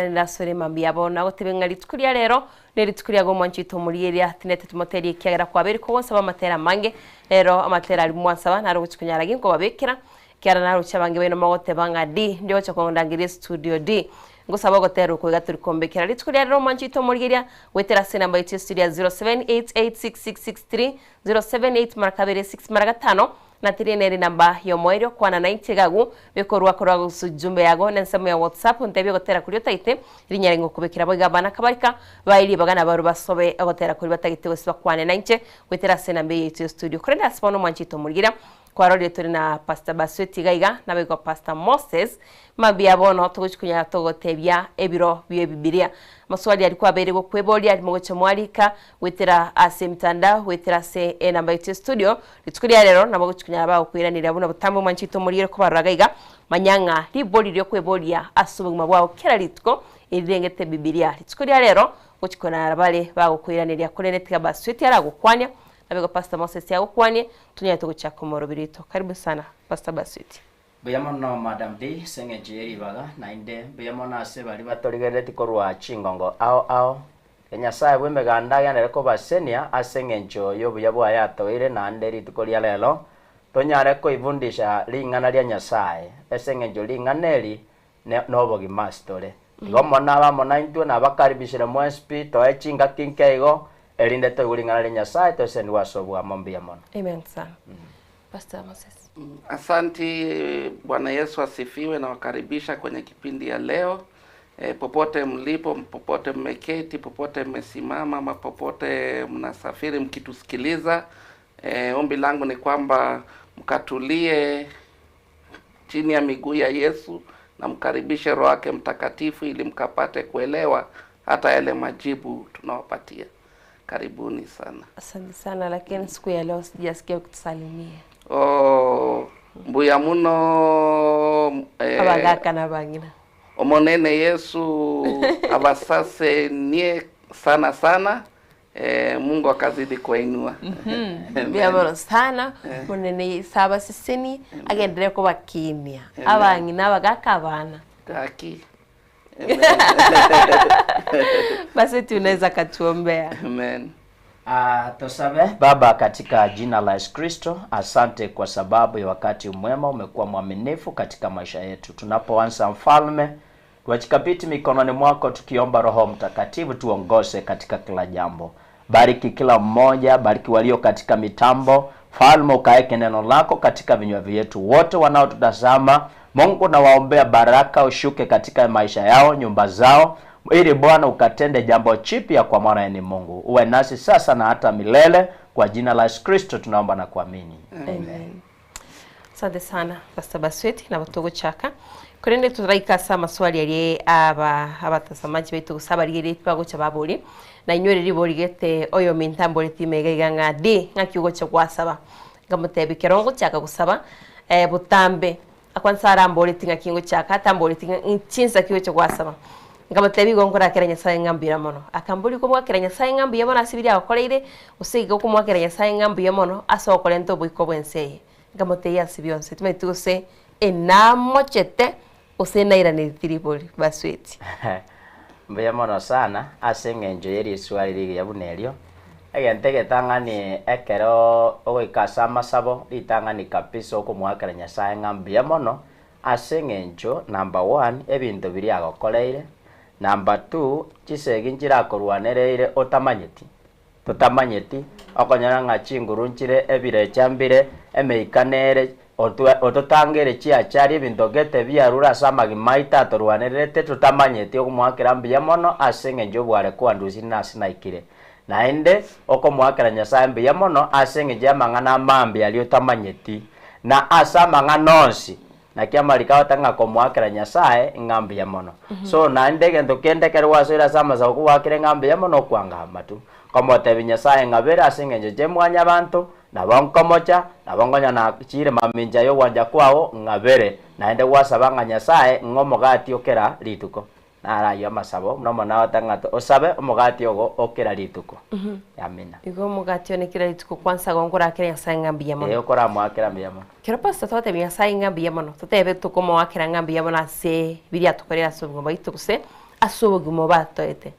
Naende asore mambia abo, nagotebia ng'a rituko ria rero nerituko riago omwanchi oito omorigereria, tinete timoterie ekiagera kwabeire kogonsaba amatera amange, rero amatera aria mwansaba naro ogochia konyara ginkobabekera, ekiagera naroche abange baino mogoteba ng'a di, ndi ogocha kondangeria estudio di, ngosaba ogotera oko iga tori kombekera. Rituko ria rero omwanchi oito omorigereria, goetera ase enamba yaito ya estudio ya 07886663 078 mara kabere 6 mara gatano, Na teri nere namba y'omoerio kwana nainche iga agwo, bikorwa korwa gose ujumbe yago nensemo ya WhatsApp ntebie ogotera koria otagete, rinyare ngokobekera boigo abana kabarika bae ribaga nabarwe basobe ogotera koria batagete gose bakwane nainche goetera ase enamba eye yaito ya studio. Korende ase bono omwanchete omorigeria kwarorire tore na Pastor Basweti iga iga naboigo Pastor Moses mambia bono togochi konyara togotebia ebiro bie ebibiria. Amaswali aria kwabeire gokweboria arimo gocha mwarika goetera ase emitandao goetera ase enamba yaito ya studio Rituko ria rero nabo gochia konyara bagokoiraneria buna botambe omwanchete omoriere kobarora iga iga, manya ng'a ribori riokweboria ase obogima bwao kera rituko erirengete Bibilia. Rituko ria rero gochia konyara bare bagokoiraneria korende tiga Basweti aragokwania, naboigo Pastor Moses agokwanie, tonyare togochaka omoroberi oito. Karibu sana Pastor Basweti. Mbuya mono Madam Dee ase eng'encho ye ribaga, naende mbuya mono ase baria batorigerereti korwa chingongo ao ao. Ke Nyasae bw'emeganda agenderere kobasenia ase eng'encho y'obuya bwaye atoeire naende rituko ria rero tonyare koifundisha ring'ana ria Nyasae ase eng'encho ring'ana eri nobogima ase tore. Igo mono abe amo naintwe nabakaribishire mwensi pi toe chingaki nke igo erinde toigwe ring'ana ria Nyasae tosesenigwe ase obwamo mbuya mono. Amen sana. Pastor Moses. Asanti, Bwana Yesu asifiwe. Nawakaribisha kwenye kipindi ya leo e, popote mlipo, popote mmeketi, popote mmesimama, ama popote mnasafiri mkitusikiliza. E, ombi langu ni kwamba mkatulie chini ya miguu ya Yesu na mkaribishe Roho yake Mtakatifu ili mkapate kuelewa hata yale majibu tunawapatia. Karibuni sana. Asante sana lakini siku ya leo sijasikia ukitusalimia. Oh, mbuya muno eh, Abagaka na abang'ina. Omonene Yesu abasasenie sana sana eh, Mungu akazidi kuwainua. Mbuya mono sana monene Yesu abasesenie agenderere kobakinia abang'ina abagaka abana. Gaki. Basi tunaweza katuombea. Amen. Ah, tosabe. Baba, katika jina la Yesu Kristo, asante kwa sababu ya wakati mwema, umekuwa mwaminifu katika maisha yetu. Tunapoanza mfalme, tuachikabiti mikononi mwako, tukiomba Roho Mtakatifu tuongoze katika kila jambo. Bariki kila mmoja, bariki walio katika mitambo. Mfalme, ukaeke neno lako katika vinywa vyetu, wote wanaotutazama Mungu, nawaombea baraka ushuke katika maisha yao, nyumba zao, ili Bwana ukatende jambo chipya kwa maana ni Mungu. Uwe nasi sasa na hata milele, kwa jina la Yesu Kristo tunaomba na kuamini. Amen. Asante sana Pastor Basweti nabo togochaka korende toraika ase amaswali aria aba abatazamaji baito gose abarigereria bagocha baborie na inywere ribori gete oyominto amboretie ime iga iga ng'a di ng'aki ogocha gwasaba nkamotebia ekero ngochaka gosaba botambe Akwansa aramboretie ng'aki ngochaka, atamboretie ng'a chinsa ki gocha gwasaba. Nkamotebia igo nkorakera Nyasae ng'a mbuya mono. Akamboria okomoakera Nyasae ng'a mbuya mono ase biria agokoreire, gose iga okomoakera Nyasae ng'a mbuya mono ase okorenta oboiko bw'ense eye. Nkamotebia ase bionsi, timanyeti gose enamochete gose enairaneretie ribori. Basweti. Mbuya mono sana ase eng'encho ye riswali rigiya buna erio. Egento egetang'ani ekero ogoika ase amasabo, ritang'ani kabisa okomoakera Nyasae ng'a mbuya mono ase eng'encho number one, ebinto biria agokoreire, number two, chisegi nchirakorwanereire otamanyeti, totamanyeti, okonyora ng'a chinguru nchire, ebirecha mbire, emeika nere, otwe ototangere chiachari ebinto gete biarure ase amagima aito atorwanererete totamanyeti okomoakera mbuya mono ase eng'encho obware kwandusirie nase naikire. Naende okomoakera Nyasae mbuya mono ase engencho y'amang'ana amambe aria otamanyeti, na ase amang'ana onsi, naki amariko agoteba ng'a komoakera Nyasae ng'a mbuya mono. So naende egento kende ekero gwasoire ase amasabo kogoakire ng'a mbuya mono okwanga amatu, komotebia Nyasae ng'a bere ase engencho inche mwanyabanto, nabo nkomocha, nabo nkonya nachire mamincha y'ogwancha kwao ng'a bere, naende gwasaba ng'a Nyasae ng'a omogati o kera rituko. Naro ayio amasabo, buna Omonene agoteba ng'a osabe omogati ogo o kera rituko. Amina. Igo omogati one kera rituko kwansa igo nkorakera Nyasae ng'a mbuya mono. Ee, okoramoakera mbuya mono. Ekero pastor togotebia Nyasae ng'a mbuya mono, totebe tokomoakera ng'a mbuya mono ase biria atokorera ase obogima bwaito gose. ase obogima obo atoete.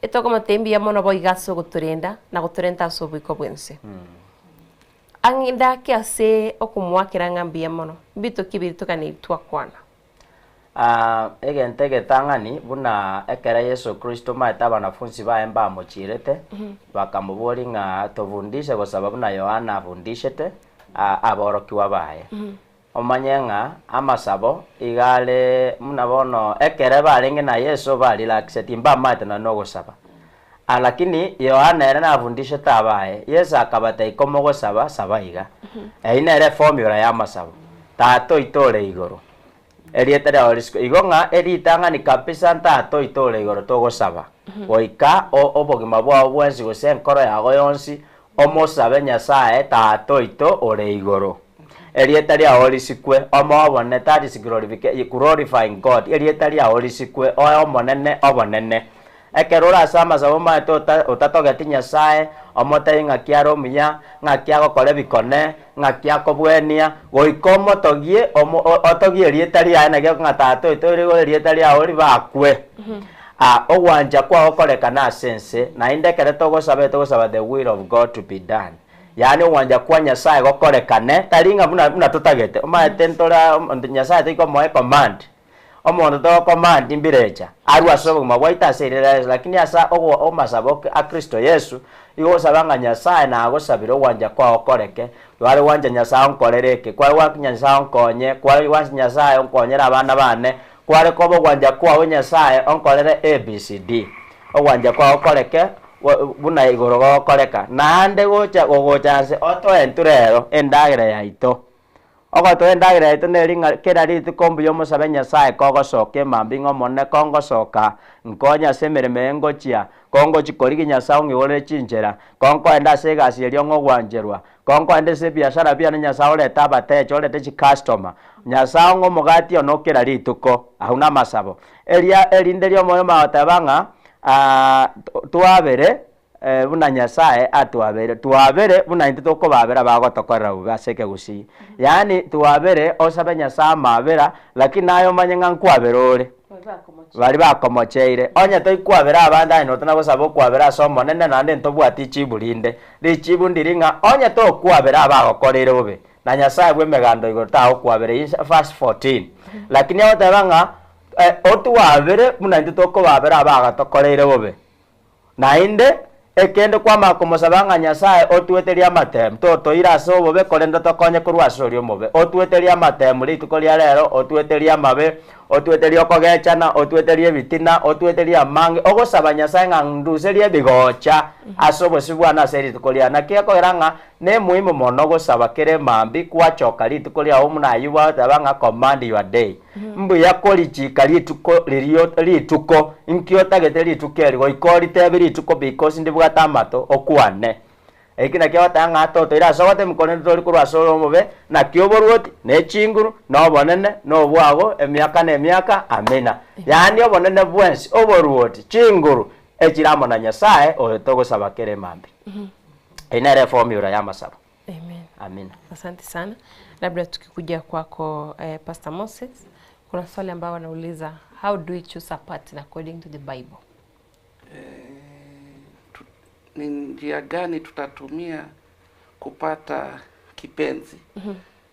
Etokomotebia mbuya mono boigo ase ogotorenda na gotorenta ase oboiko bw'ense. Ang'e ndake ase okomoakera ng'a mbuya mono, mbito ki ebi toganeiri twakwana? Egento egetang'ani, buna ekero Yeso Kristo omanyete abanafunsi baye mbamochiirete, bakamoboria ng'a tofundishe gosaba buna Yohana afundishete aborokigwa baye. Omanye ng'a amasabo iga are buna bono ekere barenge na Yeso barelaxeti mbamaete nonye na ogosaba. Lakini Yohana ere nafundishete abaye, Yeso akabatebia komogosaba saba iga. Eyio nere eformula y'amasabo, Tata oito ore igoro, erieta riao risikwe. Igo ng'a eritang'ani kabisa Tata oito ore igoro togosaba, goika obogima bwao bwensi gose enkoro yago yonsi, omosabe Nyasaye Tata oito ore igoro. Erieta riao risikwe, omoe obonene, that is glorifying God, erieta riao risikwe, oe omonene obonene. Ekero ore ase amasabo omanyete ota otatogeti Nyasae, omotebi ng'aki are omuya, ng'aki agokora ebikone, ng'aki akobwenia, goika omotogie omo o otogie erieta riaye naki ng'a Tata oito ore igoro erieta riago ribakwe. Ogwancha kwao gokorekane ase ense, naende ekero togosaba etogosaba the will of God to be done. Yaani ogwancha kwa Nyasae gokorekane, tari ng'a buna buna totagete, omanyete ntore aa Nyasae toikomoa ecommand. Omonto togocommand mbirecha, arwe ase obogima bwaito ase erira ria Yeso, lakini ase ogo omasabo a Kristo Yesu, igo ogosaba ng'a Nyasae nagosabire ogwancha kwao koreke, tware gwancha Nyasae onkorere eke, kware gwancha Nyasae onkonye, kware gwancha Nyasae onkonyere abana bane, kware koba ogwancha kwao Nyasae onkorere ABCD. Ogwancha kwao koreke buna igoro gokoreka, naende gocha gogocha nse otoe intwe rero endagera yaito. Ogotoa endagera yaito neri ng'a kera rituko mbuya omosabe Nyasae kogosoka emambia ng'a Omonene kongosoka, nkonye ase emeremo eye ngochia, kongochia korigia Nyasae ong'igorere chinchera, konkoenda ase egasi eria ong'e ogwancherwa, konkoenda ase ebiashara biane Nyasae orete abatecha orete chicustomer, Nyasae ong'e omogati one o kera rituko, aywo namasabo. Eria erinde ri'omoyo omanye goteba ng'a twabere buna Nyasaye atwabeire, twabere buna intwe tokobabera bagotokorera bobe ase ekegusii. Yaani twabere osabe Nyasaye amabera, lakini naye omanye ng'a nkwabera ore. Baria bakomocheire. Onye toikwabera abande aye notana gosaba okwabera ase Omonene naende ntobwati richibu rinde. Richibu ndiri ng'a onye tokwabera abagokoreire bobe, na Nyasaye bw'emegando igoro tagokwabera in verse 14. Lakini agoteba ng'a otwabere buna intwe tokobabera abagatokoreire bobe. Naende ekende kwamanya komosaba ng'a Nyasae otweterie amatemu, totoire ase obobe, korende tokonye korwa ase oria omobe. Otweterie amatemu rituko ria rero, otweterie amabe, otweterie okogechana, otweterie ebitina, otweterie amange, ogosaba Nyasae ng'a nduserie ebigocha ase obosio bwane ase rituko riane. Naki ekogera ng'a nemuhimu mono gosaba kera emambia gwachoka rituko riao buna ayio gwateba ng'a command your day. Mbuya korichika rituko riria rituko, inki otagete rituko eri, goika oritebie rituko because ndibwate amato, okwane. Eki nakio ogoteba ng'a totoire ase ogotemi korende tori korwa ase ore omobe, naki oborwoti, ne chinguru, na obonene, na obwago, emiaka na emiaka. Amina. Yaani obonene bwensi, oborwoti, chinguru, echire amo na Nyasaye oyo togosaba kera emambia. Eyio nere eformula y'amasabo. Amen. Amina. Asante sana. Labda tukikuja kwako eh, Pastor Moses, kuna swali ambayo wanauliza how do we choose a partner according to the Bible? Tu, ni njia gani tutatumia kupata kipenzi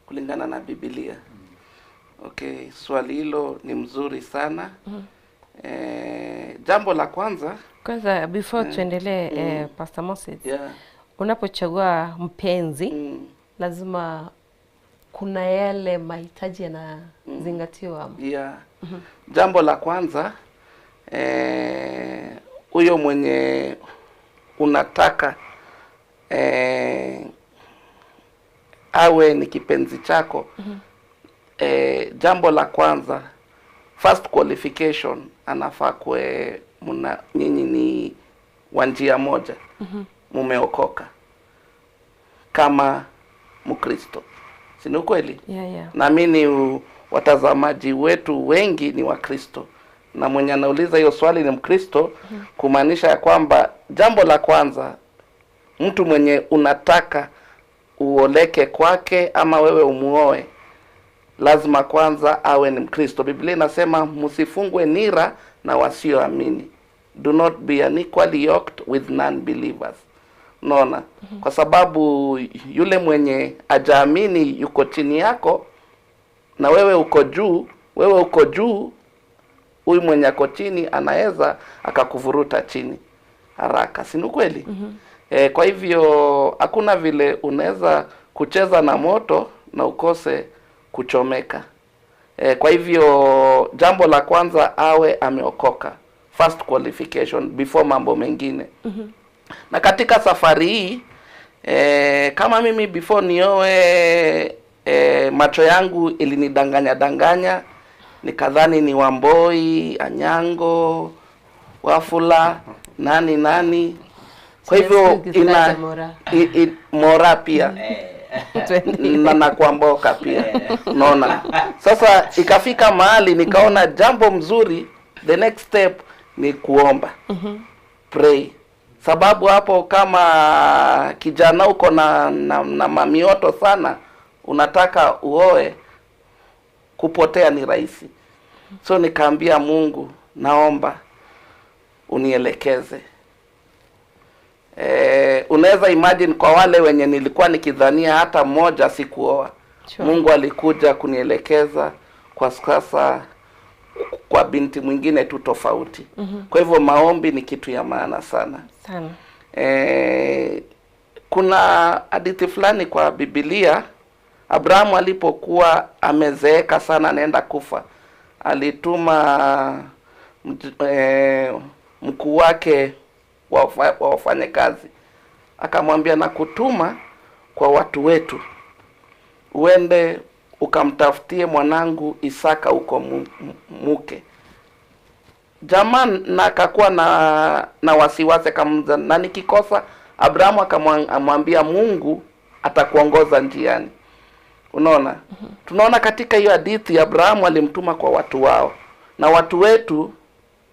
kulingana na Biblia? Okay, swali hilo ni mzuri sana. Jambo la kwanza Kwanza before tuendelee eh, Pastor Moses, yeah, unapochagua mpenzi lazima kuna yale mahitaji yanazingatiwa. yeah. Jambo la kwanza huyo mwenye unataka awe ni kipenzi chako jambo la kwanza first qualification anafaa kuwe muna nyinyi ni wa njia moja mumeokoka kama Mkristo, si ni ukweli? Yeah. Naamini watazamaji wetu wengi ni Wakristo na mwenye anauliza hiyo swali ni Mkristo, kumaanisha ya kwamba jambo la kwanza, mtu mwenye unataka uoleke kwake ama wewe umuoe, lazima kwanza awe ni Mkristo. Biblia inasema msifungwe nira na na wasioamini. Do not be unequally yoked with non-believers. Unaona? Kwa sababu yule mwenye hajaamini yuko chini yako na wewe uko juu, wewe uko juu, huyu mwenye ako chini anaweza akakuvuruta chini haraka, si ni kweli? E, kwa hivyo hakuna vile unaweza kucheza na moto na ukose kuchomeka. E, kwa hivyo jambo la kwanza awe ameokoka, first qualification before mambo mengine. Na katika safari hii kama mimi before nioe macho yangu ilinidanganya danganya, nikadhani ni Wamboi, Anyango, Wafula, nani nani. Kwa hivyo ina Mora pia na Kwamboka pia, unaona. Sasa ikafika mahali nikaona jambo mzuri, the next step ni kuomba, pray, sababu hapo kama kijana uko na mamioto sana, unataka uoe, kupotea ni rahisi. So nikaambia Mungu, naomba unielekeze. Unaweza imagine kwa wale wenye nilikuwa nikidhania hata mmoja sikuoa. Sure. Mungu alikuja kunielekeza kwa sasa kwa binti mwingine tu tofauti. Kwa hivyo maombi ni kitu ya maana sana. Sana. Kuna hadithi fulani kwa Biblia, Abrahamu alipokuwa amezeeka sana anaenda kufa, alituma mkuu wake wa wafanyakazi, akamwambia nakutuma kwa watu wetu, uende ukamtafutie mwanangu Isaka huko muke. Jamaa na akakuwa na wasiwasi, akamza na nikikosa. Abrahamu akamwambia Mungu atakuongoza njiani. Unaona? Tunaona katika hiyo hadithi Abrahamu alimtuma kwa watu wao, na watu wetu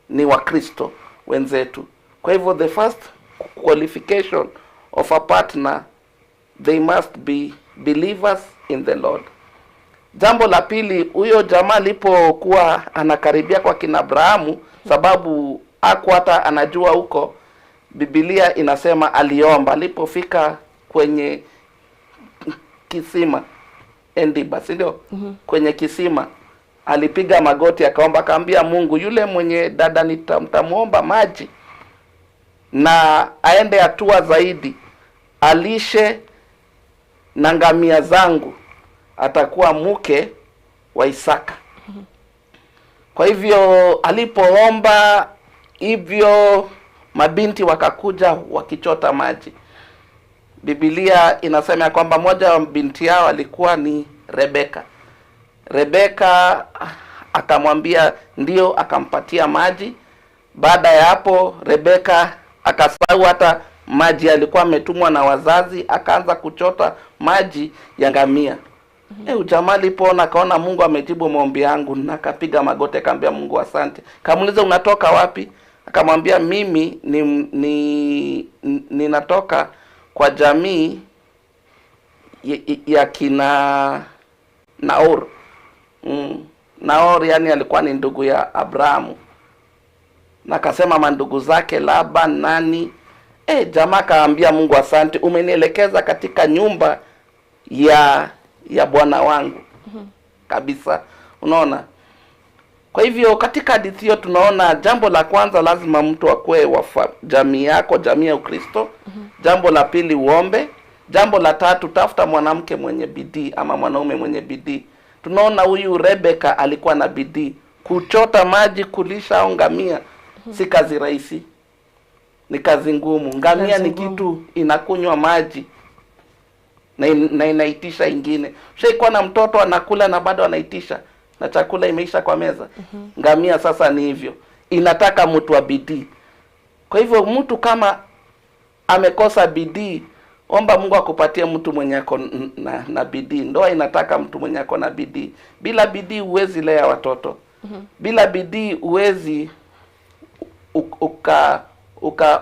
ni Wakristo wenzetu. Kwa hivyo the first qualification of a partner, they must be believers in the Lord. Jambo la pili, huyo jamaa alipokuwa anakaribia kwa kina Abrahamu, sababu hakuwa hata anajua huko, Biblia inasema aliomba. Alipofika kwenye kisima Endiba, si ndio? Kwenye kisima alipiga magoti akaomba, akaambia Mungu, yule mwenye dada nitamuomba maji na aende hatua zaidi, alishe na ngamia zangu, atakuwa mke wa Isaka. Kwa hivyo alipoomba hivyo, mabinti wakakuja wakichota maji. Biblia inasema ya kwamba moja wa binti yao alikuwa ni Rebeka. Rebeka akamwambia ndio, akampatia maji. Baada ya hapo Rebeka akasahau hata maji alikuwa ametumwa na wazazi, akaanza kuchota maji ya ngamia. Ujamaa alipoona akaona Mungu amejibu maombi yangu, na akapiga magoti akamwambia Mungu asante. Kamuuliza unatoka wapi? Akamwambia mimi ni ninatoka kwa jamii ya kina Naor. Naor yani alikuwa ni ndugu ya Abrahamu. Na akasema mandugu zake Laban nani? Jamaa kaambia Mungu asante, umenielekeza katika nyumba ya bwana wangu. Kabisa. Unaona? Kwa hivyo katika hadithi hiyo tunaona jambo la kwanza, lazima mtu akue wa jamii yako, jamii ya Ukristo. Jambo la pili, uombe. Jambo la tatu, tafuta mwanamke mwenye bidii ama mwanaume mwenye bidii. Tunaona huyu Rebeka alikuwa na bidii. Kuchota maji, kulisha ngamia si kazi rahisi, ni kazi ngumu. Ngamia ni kitu inakunywa maji na inaitisha ingine. Ushaikuwa na mtoto anakula na bado anaitisha na chakula imeisha kwa meza. Ngamia sasa ni hivyo, inataka mtu wa bidii. Kwa hivyo mtu kama amekosa bidii, omba Mungu akupatie mtu mwenye ako na bidii. Ndoa inataka mtu mwenye ako na bidii. Bila bidii huwezi lea watoto. Bila bidii huwezi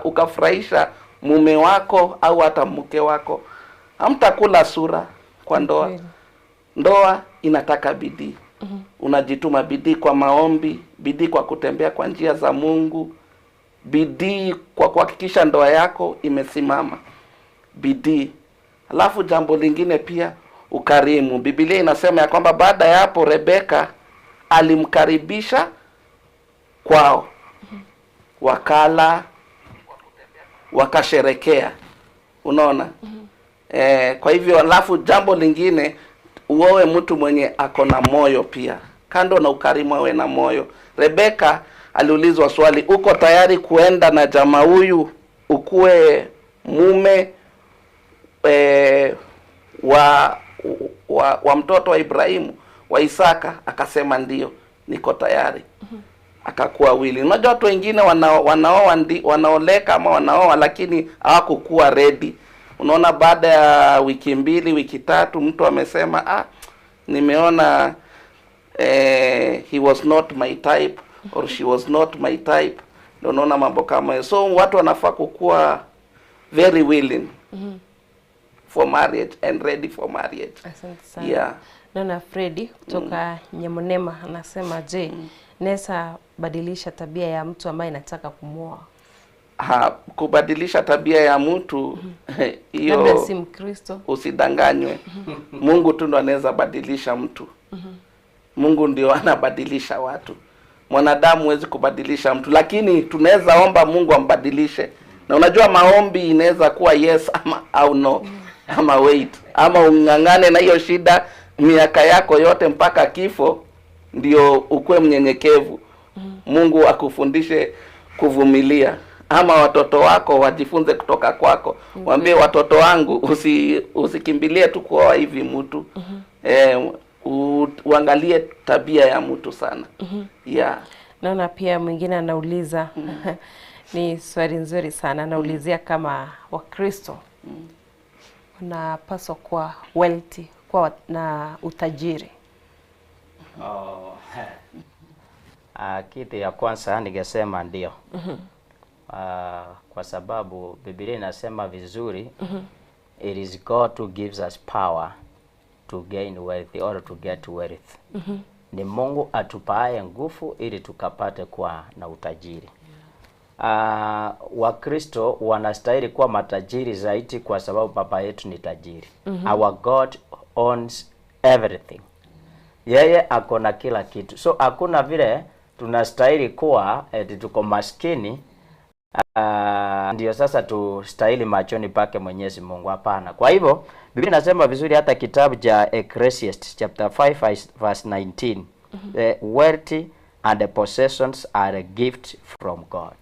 ukafurahisha mume wako au hata mke wako. Hamtakula sura kwa ndoa. Ndoa inataka bidii. Unajituma bidii kwa maombi, Bidii kwa kutembea kwa njia za Mungu, bidii kwa kuhakikisha ndoa yako imesimama, bidii. Alafu jambo lingine pia ukarimu. Biblia inasema ya kwamba baada ya hapo Rebeka alimkaribisha kwao, wakala, wakasherekea. Unaona? Eh, kwa hivyo alafu jambo lingine uoe mtu mwenye ako na moyo pia. Kando na ukarimu awe na moyo. Rebeka aliulizwa swali, uko tayari kuenda na jamaa huyu ukuwe mume eh, wa, wa wa mtoto wa Ibrahimu wa Isaka? Akasema ndio, niko tayari. Akakuwa wili. Unajua watu wengine wana, wanaoa ndi, wanaoleka ama wanaoa lakini hawakukuwa ready. Unaona, baada ya wiki mbili wiki tatu mtu amesema ah, nimeona eh, he was not my type or she was not my type. Ndio unaona mambo kama hayo. So watu wanafaa kukuwa very willing for marriage and ready for marriage. Asante sana. Yeah. Naona Fredi kutoka Nyamonema anasema je, naweza badilisha tabia ya mtu ambaye nataka kumwoa? Ha, kubadilisha tabia ya mtu hiyo Labda si Mkristo. usidanganywe. Mungu tu ndo anaweza badilisha mtu. Mungu ndio anabadilisha watu. Mwanadamu huwezi kubadilisha mtu, lakini tunaweza omba Mungu ambadilishe. Na unajua maombi inaweza kuwa yes ama au no ama wait ama ung'ang'ane na hiyo shida miaka yako yote mpaka kifo, ndio ukuwe mnyenyekevu. Mungu akufundishe kuvumilia, ama watoto wako wajifunze kutoka kwako. Waambie watoto wangu, usi usikimbilie tu kuoa hivi mtu eh, u, uangalie tabia ya mtu sana. Yeah. Naona pia mwingine anauliza ni swali nzuri sana, anaulizia kama Wakristo wanapaswa kuwa wealthy, kuwa na utajiri. Oh. Ah, kitu ya kwanza ningesema ndio. Ah, kwa sababu Biblia inasema vizuri it is God who gives us power to gain wealth or to get wealth. Ni Mungu atupaye nguvu ili tukapate kuwa na utajiri. Ah, Wakristo wanastahili kuwa matajiri zaidi kwa sababu baba yetu ni tajiri. Our God owns everything. Yeye ako na kila kitu, so hakuna vile tunastahili kuwa eti tuko maskini ndio sasa tustahili machoni pake Mwenyezi Mungu. Hapana. Kwa hivyo Biblia inasema vizuri hata kitabu cha Ecclesiastes chapter 5 verse 19, the wealth and the possessions are a gift from God.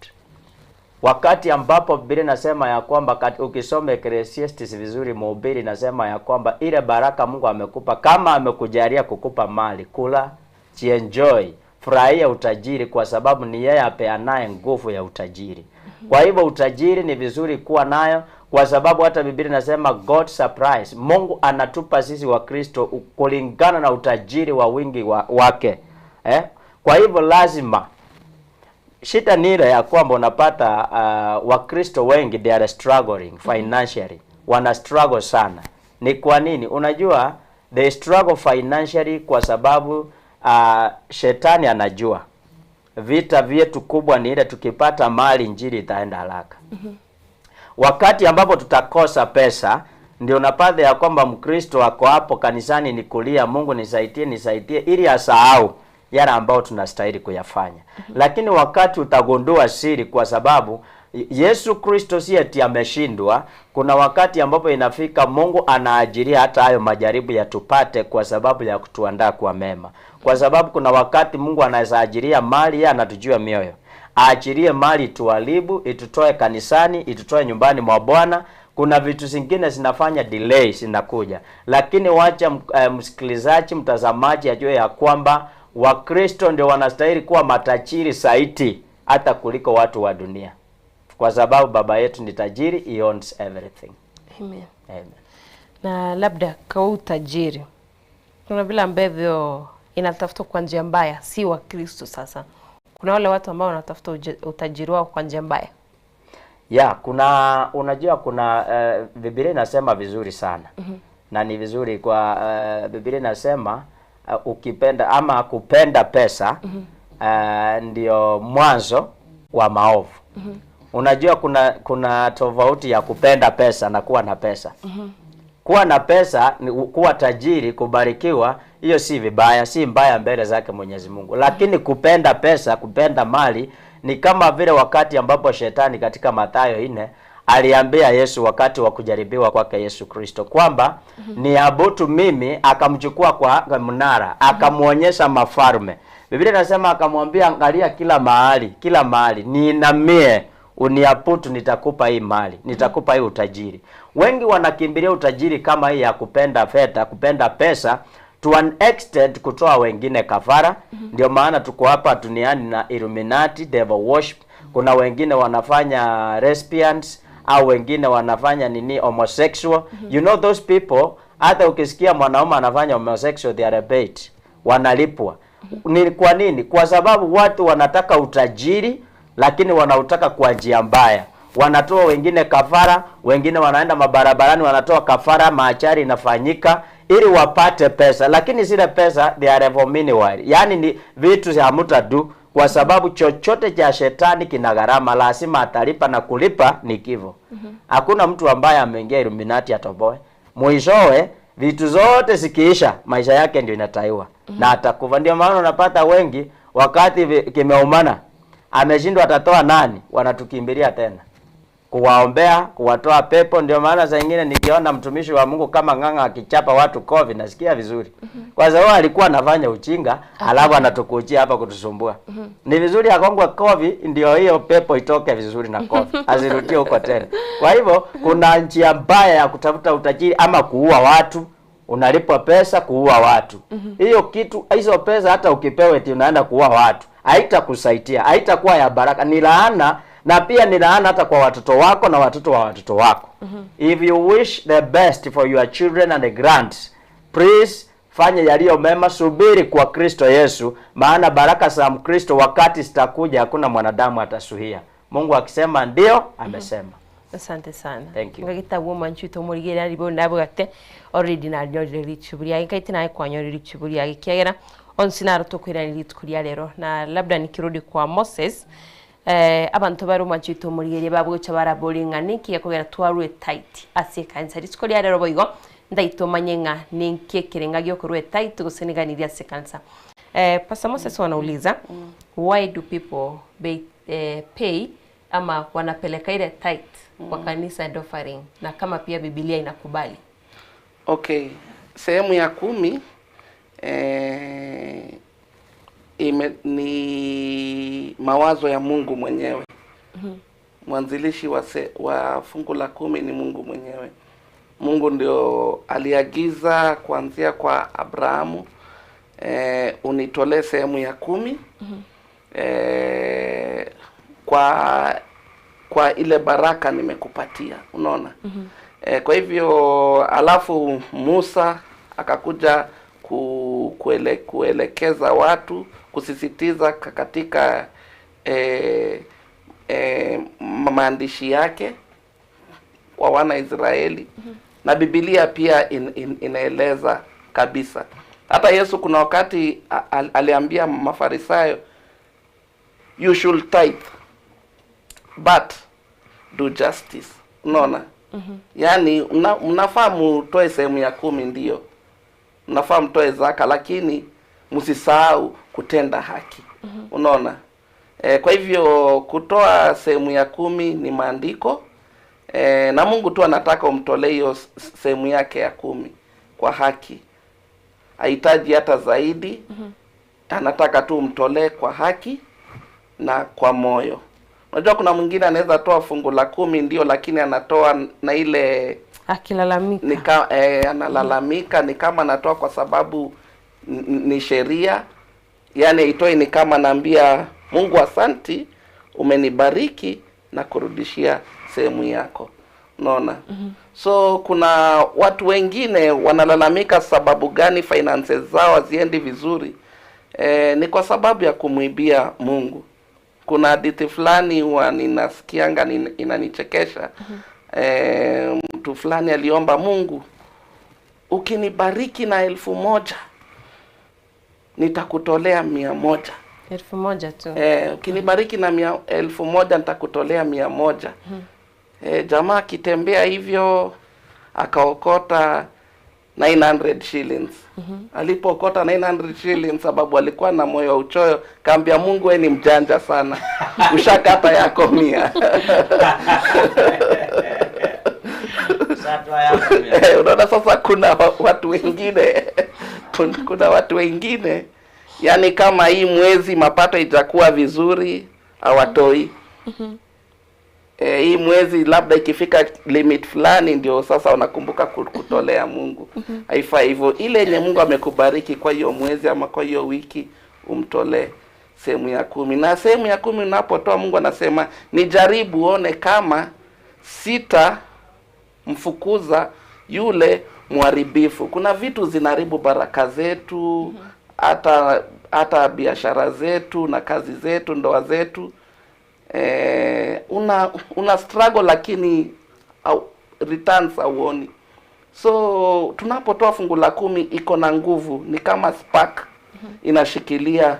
Wakati ambapo Biblia inasema ya kwamba ukisoma Ecclesiastes vizuri, mhubiri inasema ya kwamba ile baraka Mungu amekupa, kama amekujalia kukupa mali, kula, jienjoy, furahia utajiri, kwa sababu ni yeye apeanaye nguvu ya utajiri. Kwa hivyo utajiri ni vizuri kuwa nayo, kwa sababu hata Biblia inasema God surprise, Mungu anatupa sisi wa Kristo kulingana na utajiri wa wingi wake eh? Kwa hivyo lazima shida ni ile ya kwamba unapata Wakristo wengi they are struggling financially, wana struggle sana. Ni kwa nini? Unajua they struggle financially kwa sababu shetani anajua vita vyetu kubwa ni ile tukipata mali injili itaenda haraka. Wakati ambapo tutakosa pesa ndio unapata ya kwamba Mkristo ako hapo kanisani ni kulia, Mungu nisaidie, nisaidie, ili asahau yale ambayo tunastahili kuyafanya. Lakini wakati utagundua siri, kwa sababu Yesu Kristo si eti ameshindwa. Kuna wakati ambapo inafika Mungu anaajiria hata hayo majaribu yatupate kwa sababu ya kutuandaa kwa mema, kwa sababu kuna wakati Mungu anaweza ajiria mali, yeye anatujua mioyo aachilie mali ituharibu, itutoe kanisani, itutoe nyumbani mwa Bwana. Kuna vitu zingine zinafanya delay zinakuja, lakini wacha msikilizaji, mtazamaji ajue ya kwamba Wakristo ndio wanastahili kuwa matajiri zaidi hata kuliko watu wa dunia, kwa sababu baba yetu ni tajiri, he owns everything. Amen. Amen. Na labda kwa utajiri, kuna vile ambavyo inatafutwa kwa njia mbaya, si Wakristo. Sasa kuna wale watu ambao wanatafuta utajiri wao kwa njia mbaya. Ya, kuna unajua kuna Biblia inasema vizuri sana. Na ni vizuri kwa Biblia inasema ukipenda ama kupenda pesa Ndio mwanzo wa maovu. Unajua kuna kuna tofauti ya kupenda pesa na kuwa na pesa. Kuwa na pesa ni kuwa tajiri, kubarikiwa, hiyo si vibaya, si mbaya mbele zake Mwenyezi Mungu. Lakini kupenda pesa, kupenda mali ni kama vile wakati ambapo shetani katika Mathayo nne aliambia Yesu wakati wa kujaribiwa kwake Yesu Kristo kwamba niabudu mimi, akamchukua kwa mnara akamwonyesha mafalme. Biblia inasema akamwambia, angalia kila mahali, kila mahali niinamie uniabudu, nitakupa hii mali, nitakupa hii utajiri. Wengi wanakimbilia utajiri kama hii ya kupenda fedha, kupenda pesa to an extent kutoa wengine kafara. Ndio maana tuko hapa duniani na Illuminati, devil worship. Kuna wengine wanafanya lesbians au wengine wanafanya nini homosexual. You know those people, hata ukisikia mwanaume anafanya homosexual they are paid, wanalipwa. Ni kwa nini? Kwa sababu watu wanataka utajiri lakini wanautaka kwa njia mbaya. Wanatoa wengine kafara, wengine wanaenda mabarabarani wanatoa kafara, maachari inafanyika ili wapate pesa, lakini zile pesa they are for meanwhile, yaani ni vitu hamutadu, kwa sababu chochote cha shetani kina gharama, lazima atalipa na kulipa ni kifo. Hakuna mtu ambaye ameingia Illuminati atoboe. Mwishowe vitu zote zikiisha, maisha yake ndio inataiwa na atakufa. Ndio maana unapata wengi wakati kimeumana, ameshindwa atatoa nani, wanatukimbilia tena kuwaombea, kuwatoa pepo. Ndio maana saa ingine nikiona mtumishi wa Mungu kama Ng'ang'a akichapa watu kofi nasikia vizuri, kwa sababu alikuwa anafanya uchinga alafu anatukujia hapa kutusumbua. Ni vizuri akongwe kofi, ndio hiyo pepo itoke vizuri na kofi, asirudie huko tena. Kwa hivyo kuna njia mbaya ya kutafuta utajiri ama kuua watu unalipwa pesa kuua watu. Hiyo kitu, hizo pesa hata ukipewa eti unaenda kuua watu, haitakusaidia, haitakuwa ya baraka, ni laana, na pia ni laana hata kwa watoto wako na watoto wa watoto wako. If you wish the best for your children and the grands, please fanya yaliyo mema, subiri kwa Kristo Yesu, maana baraka za Mkristo wakati zitakuja, hakuna mwanadamu atasuhia. Mungu akisema ndio, amesema. Asante sana. Thank you. Ngagitagwo manchito murigera ribo nabwate already nanyorire richubu riage kaiti naye kwanyorire richubu riage kiagera onsi naro tukwirani rituko ria rero na labda nikirudi kwa Moses abantu bari manchito murigere babwica baraboringa niki yakogera twarwe tithe ase kanisa rituko ria rero boigo ndaitomanye ng'a ninki ekirenga giokorwe tithe goseniganiria ase kanisa. Pastor Moses wanauliza why do people pay ama wanapeleka ile tithe kwa kanisa and offering, na kama pia Biblia inakubali. Okay, sehemu ya 10 ni mawazo ya Mungu mwenyewe. Mwanzilishi wa fungu la 10 ni Mungu mwenyewe. Mungu ndio aliagiza kuanzia kwa Abrahamu, unitolee sehemu ya 10 kwa ile baraka nimekupatia, unaona? Kwa hivyo alafu Musa akakuja kuelekeza watu, kusisitiza katika maandishi yake kwa wana Israeli. Na Biblia pia inaeleza kabisa. Hata Yesu kuna wakati aliambia Mafarisayo, you should tithe but do justice. Unaona? Yaani mnafaa mtoe sehemu ya 10, ndio. Mnafaa mtoe zaka, lakini msisahau kutenda haki. Unaona? Kwa hivyo kutoa sehemu ya 10 ni maandiko. Na Mungu tu anataka umtolee hiyo sehemu yake ya 10 kwa haki. Hahitaji hata zaidi. Anataka tu umtolee kwa haki na kwa moyo. Unajua kuna mwingine anaweza toa fungu la 10 ndio, lakini anatoa na ile akilalamika. Analalamika ni kama anatoa kwa sababu ni sheria. Yaani itoi ni kama naambia Mungu asanti, umenibariki na kurudishia sehemu yako. Unaona? So kuna watu wengine wanalalamika sababu gani finances zao haziendi vizuri. Ni kwa sababu ya kumwibia Mungu. Kuna hadithi fulani huwa ninasikianga inanichekesha. Mtu fulani aliomba Mungu, ukinibariki na 1,000 nitakutolea 100. Elfu moja tu. Eh, ukinibariki na mia, elfu moja nitakutolea mia moja. Eh, jamaa akitembea hivyo akaokota 900 shillings. Alipookota 900 shillings, sababu alikuwa na moyo wa uchoyo, kaambia Mungu, wewe ni mjanja sana, ushakata yako mia. Satwa yako mia. Eh, unaona sasa kuna wa- watu wengine kuna watu wengine yani kama hii mwezi mapato itakuwa vizuri hawatoi Eh, hii mwezi labda ikifika limit fulani ndio sasa wanakumbuka ku- kutolea Mungu. Haifai hivyo. Ile yenye Mungu amekubariki kwa hiyo mwezi ama kwa hiyo wiki umtolee sehemu ya kumi. Na sehemu ya kumi unapotoa, Mungu anasema nijaribu uone kama sita mfukuza yule mharibifu. Kuna vitu zinaharibu baraka zetu, hata hata biashara zetu na kazi zetu, ndoa zetu. Eh, una una struggle lakini au, returns hauoni. So tunapotoa fungu la kumi iko na nguvu, ni kama spark inashikilia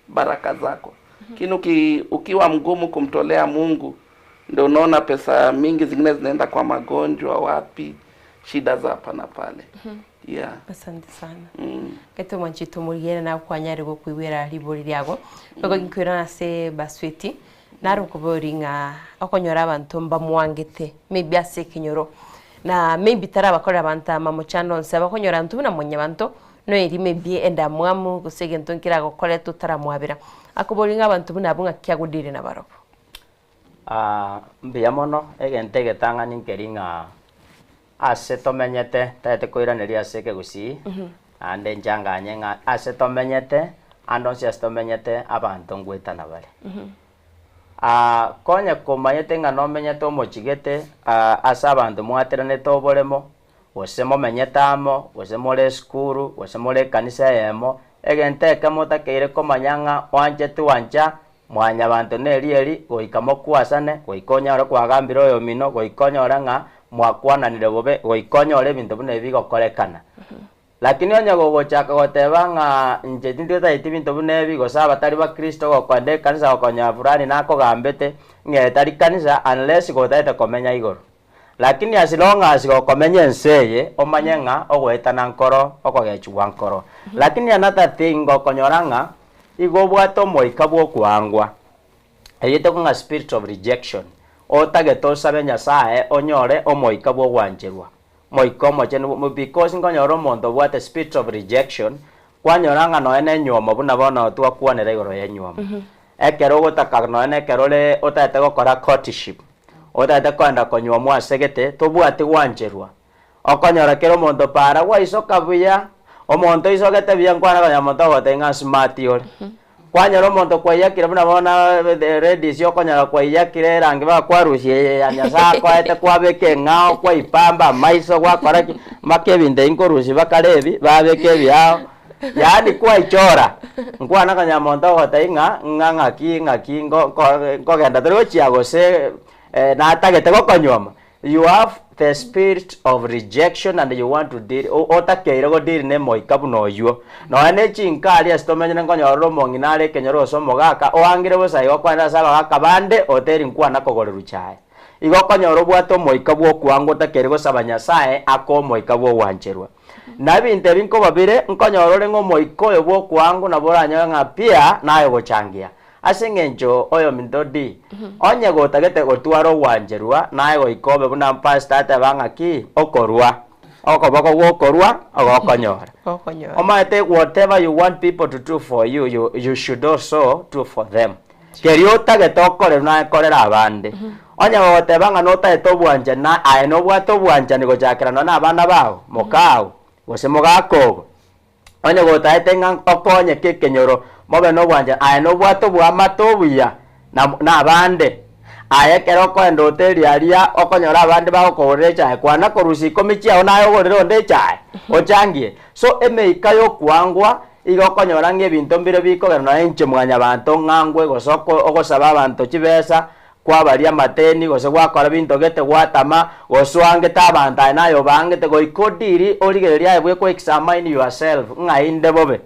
baraka zako. Lakini uki, ukiwa mgumu kumtolea Mungu, ndio unaona pesa mingi zingine zinaenda kwa magonjwa, wapi, shida za hapa na pale. Yeah. Asante sana. Mm. Gete mwanchito murigere na kwanyari gokuibwera ribori riago. Bego nkwira ase basweti naro kubori ng'a okonyora abanto mbamwangete maybe ase ekenyoro na maybe tarabakorera abanto ama mochando onsi abakonyora ntu buna mwanyabanto noeri maybe endamwamu gose egento nkeragokorete otaramwabera akobori ng'a abanto buna abwo ng'aki agodire nabarobwo. Ah, mbuya mono, egento egetang'ani nkeri ng'a ase tomenyete taete koiraneria ase ekegusii, naende nchanganye ng'a ase tomenyete, ande onsi ase tomenyete abanto ngwetana bare. Ah, konya komanyete ng'a nomenyete omochigete ah, ase abanto mwateranete oboremo, gose momenyete amo, gose more esukuru, gose more ekanisa eyemo, egento ekemo otakeire komanya ng'a oanchete gwancha mwanyabanto na eri eri, goika mokwasane, goika onyore kwagambire oyomino, goika onyore ng'a mwakwananire bobe, goika onyore ebinto buna ebi bigokorekana. Lakini onye gogochaka goteba ng'a inche tintotageti binto buna ebi, gose abatari bakristo gokoenda ekanisa gokonyora fulani nakogambete, ng'a etari kanisa unless gotagete komenya igoro. Lakini as long as gokomenya ense eye, omanye ng'a ogoetana nkoro, okogechigwa nkoro. Lakini another thing gokonyora ng'a, igo obwate omoika bwa okoangwa, eyio etokwa ng'a spirit of rejection, otagete osabe Nyasaye onyore omoika bwa ogwancherwa, omoika omochenu because nkonyora omonto obwate spirit of rejection, kwanyora ng'a nonya na enywomo buna bono twakwanera igoro ya enywomo. Ekero ogotaka nonya na ekero ore otagete gokora courtship, otagete koenda konywomwa ase gete, tobwati gwancherwa. Okonyora kera omonto para gwaisoka buya, omonto oisogete buya nkwana konya omonto ogotebia ng'a smart ore. Kwanyora omonto kwaiyakire buna bono the ladies okonyora kwaiyakire erangi bakwarusia eye ya Nyasaye akoete kwabeka eng'ao kwaipamba amaiso gwakora ki, mpaka ebinto ebi nkorusia bakare ebi babeka ebiao, yaani kwaichora, nkwana konya omonto ogotebia ng'a ng'a ng'aki ng'aki nko nko nkogenda tore gochia gose natagete gokonyuoma. You have the spirit of rejection and you want to deal o- otakeire go deal na emoika buna oywo. Nonya ne chinka aria ase tomenyire nkonyora ore omong'ina are ekenyoro gose omogaka, oangire bosa igo okogenda ase abagaka bande oteri nkwana kogorerwa chae. Igo okonyora obwate omoika bwa okoanga otakeire gosaba Nyasaye akoe omoika bwa ogwancherwa. Na ebinto ebi nkoba bire, nkonyora ore ng'a omoika oyo bwa okoangwa nabo oranyore ng'a pia naye ogochangia. Ase engencho oyominto di, onye gotagete gotwara ogwancherwa, naye goika obe buna pastor ateba ng'aki, okorua, okoboko gwokorua ogokonyora. Gokonyora. Omanyete whatever you want people to do for you, you, you should also do for them. Keria otagete okorerwe naye korera abande. Onye gogoteba ng'a notagete obwanchani na aye nobwate obwanchani gochakera nonye na abana bao, mokao, gose mogaka ogo, Onye gotaete ng'a okonyeke ekenyoro, mobe nobwanchani, aye nobwate oboamate obuya na nabande. Aye ekero okoenda hoteli aria okonyora abande bagokogorera echae, kwana korusia ikomi chiao naye ogorere onde echae, ochangie. So emeika yokoangwa igo okonyora ng'a ebinto mbire bikogera nonya inche mwanyabanto ng'angwe gose oko ogosaba abanto chibesa, Kwabaria amateni, gose gwakora binto gete gwatama, gose oangete abanto aye naye obaangete, goika odiri origererie aye bweka o examine yourself, ng'ai inde bobe?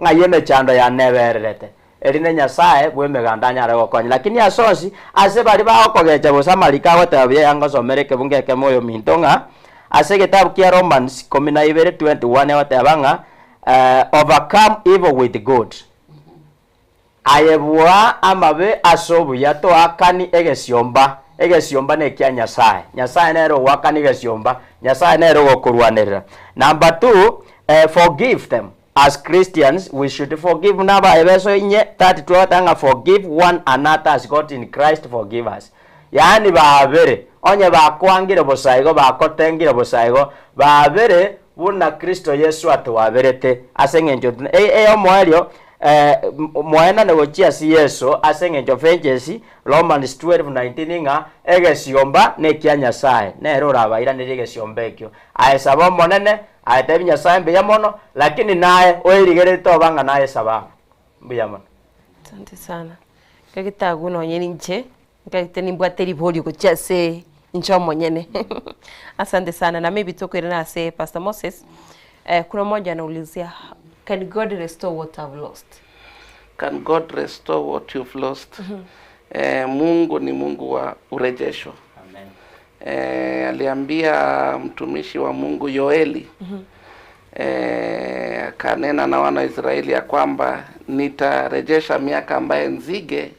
Ng'ai emechando yanebererete? Erinde Nyasae bw'emeganda anyare gokonya. Lakini ase onsi, ase baria bagokogecha gose amariko agoteba buya yangosomera ekebungo ekemo oyominto ng'a ase egetabu kia Romans ikomi na ibere 21 egoteba ng'a overcome evil with good. Aye bua amabe ase obuya toakani egesiomba, egesiomba nekia Nyasae. Nyasae nere ogoakani egesiomba, Nyasae nere ogokorwanerera. Number two, forgive them. As Christians we should forgive buna Abaefeso inye 32 agoteba ng'a forgive one another as God in Christ forgive us. Yaani babere, onye bakoangire bosa igo, bakotengire bosa igo, babere buna Kristo Yesu atwaberete. Ase eng'encho eyomoerio moenane gochia ase Yeso ase eng'encho vengeance, Romans 12:19 ng'a egesiomba nekia Nyasae, nere orabairanerie egesiomba ekio. Aye saba Omonene, aye tebi Nyasae mbuya mono, lakini naye oerigererie toba ng'a naye sababu. Mbuya mono. Asante sana. Nkagete agwo nonye ninche, nkagete nimbwate riborio gochia ase inche omonyene. Asante sana na maybe tokoirana ase Pastor Moses, kuna mmoja anaulizia, can God restore what I've lost? Can God restore what you've lost? Mungu ni Mungu wa urejesho. Amen. Eh, aliambia mtumishi wa Mungu Yoeli eh, akanena na wana wa Israeli ya kwamba nitarejesha miaka ambaye nzige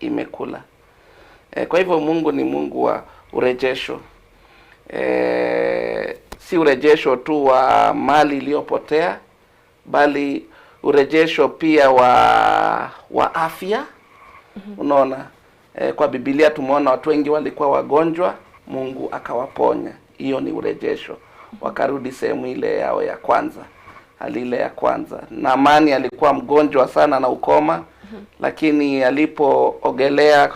imekula. Eh, kwa hivyo Mungu ni Mungu wa urejesho. Eh, si urejesho tu wa mali iliyopotea bali urejesho pia wa wa afya. Unaona eh, kwa Biblia tumeona watu wengi walikuwa wagonjwa, Mungu akawaponya. Hiyo ni urejesho, wakarudi sehemu ile yao ya kwanza, hali ile ya kwanza. Naamani alikuwa mgonjwa sana na ukoma, lakini alipoogelea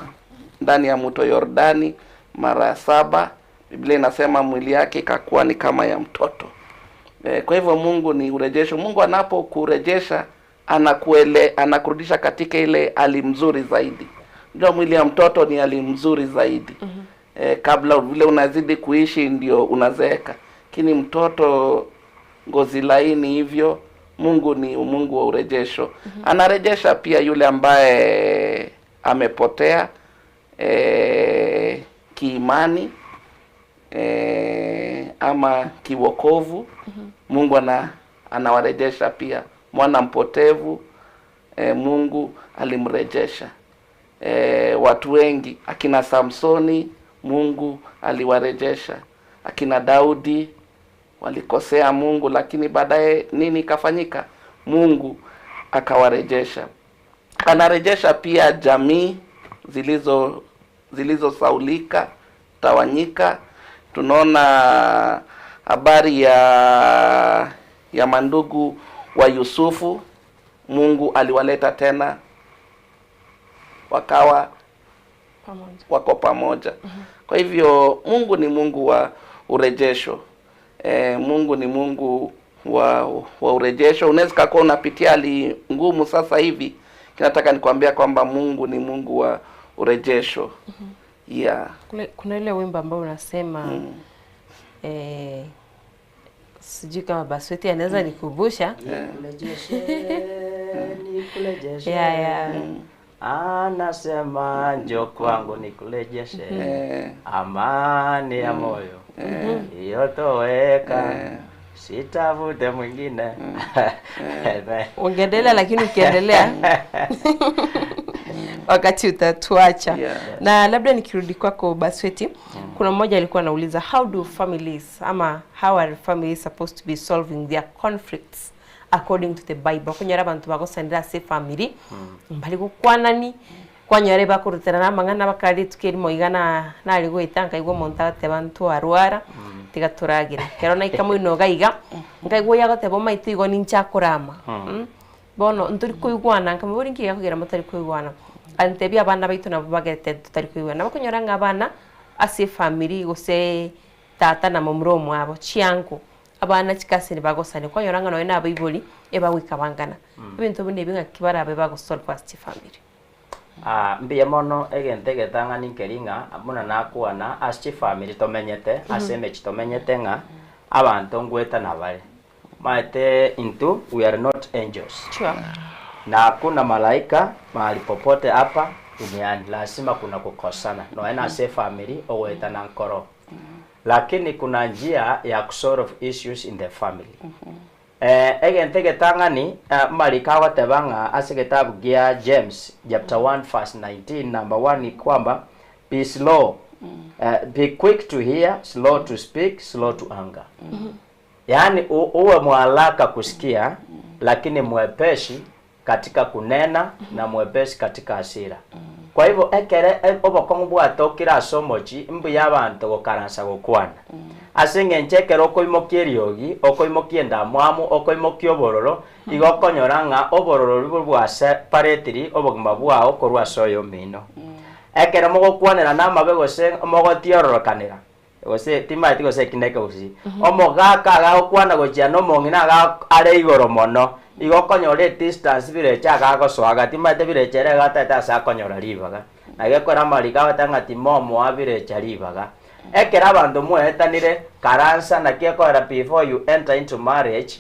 ndani ya mto Yordani mara ya saba, Biblia inasema mwili yake ikakuwa ni kama ya mtoto. Eh, kwa hivyo Mungu ni urejesho. Mungu anapokurejesha anakuele, anakurudisha katika ile hali mzuri zaidi. Unajua mwili ya mtoto ni hali mzuri zaidi. Eh, kabla vile unazidi kuishi ndio unazeeka, lakini mtoto ngozi laini hivyo. Mungu ni Mungu wa urejesho. Anarejesha pia yule ambaye amepotea eh, kiimani eh, ama kiwokovu. Mungu ana, anawarejesha pia mwana mpotevu eh, Mungu alimrejesha. Eh, watu wengi akina Samsoni Mungu aliwarejesha, akina Daudi walikosea Mungu, lakini baadaye nini ikafanyika? Mungu akawarejesha. Anarejesha pia jamii zilizo zilizosaulika tawanyika. Tunaona habari ya ya mandugu wa Yusufu, Mungu aliwaleta tena wakawa Pamoja. wako pamoja. Kwa hivyo Mungu ni Mungu wa urejesho. E, Mungu ni Mungu wa wa urejesho. Unaweza kuwa unapitia hali ngumu sasa hivi, kinataka nikwambia kwamba Mungu ni Mungu wa urejesho. Yeah. Kule, kuna ile wimbo ambao unasema eh, sijui kama Basweti anaweza nikumbusha Nikurejeshe, nikurejeshe. Yeah, yeah. Anasema njoo kwangu nikurejeshe Eh, amani ya moyo iliyotoweka, sitafute mwingine. Amen. Ungeendelea, lakini ukiendelea wakati utatuacha. Yeah. Na labda nikirudi kwako Basweti, kuna mmoja alikuwa anauliza how do families ama how are families supposed to be solving their conflicts according to the Bible kunyora abantu bagosandera ase family mbari gokwanani kwanyore bakoruterana amang'ana bakari rituko erimo iga na nari goeta nkaigwa omonto agateba ntwarwara tiga toragere ekero naika moino iga iga nkaigwa oyo agoteba omaito igo ninche akorama Mm. Bono ntori koigwana nkamobori nki gekogera motari koigwana antebia abana baito nabo bagerete totari koigwana bakonyora ng'a abana ase efamiri gose tata na momura omwabo chiango abana chikasini bagosani kwanyora ng'a nonye na abaibori ebagoika bangana ebinto buna ebi ng'aki barabe bagosolve ase chifamiri. Ah, mbuya mono egento egetang'ani nkeri ng'a buna nakwana ase chifamiri tomenyete ase emechi tomenyete ng'a abanto ngoetana bare. Omanyete intwe we are not angels. Sure. Na hakuna malaika mahali popote hapa duniani, lazima kuna kukosana nonya na ase efamiri ogoetana nkoro, lakini kuna njia ya kusolve issues in the family. Egento egetang'ani amariko agoteba ng'a ase egetabu gia James chapter 1 verse 19 number 1 ni kwamba be slow, be quick to hear, slow to speak, slow to anger. Yaani uwe mwaraka kusikia lakini mwepeshi katika kunena na mwepesi katika hasira. Kwa hivyo ekere obokong'u bwatokire ase omochie mbuya abanto gokaransa gokwana. Ase eng'encho ekero okoimokia eriogi, okoimokia endamwamu, okoimokia obororo, igo okonyora ng'a obororo oria bwaseparetiri obogima bwao korwa ase oyomino. Ekero mogokwanerana amabe gose mogotiororokanera, Gose timanyeti gose eki nekegusii. Omogaka agagokwana gochia na omong'ina aga are igoro mono, igo okonyora edistance birecha agagosoa iga, timanyete birecha ere iga ataete ase akonyora ribaga. Naki ekero amariko agoteba ng'a timomoa birecha ribaga. Ekero abanto mwaetanire, karansa naki ekoera before you enter into marriage,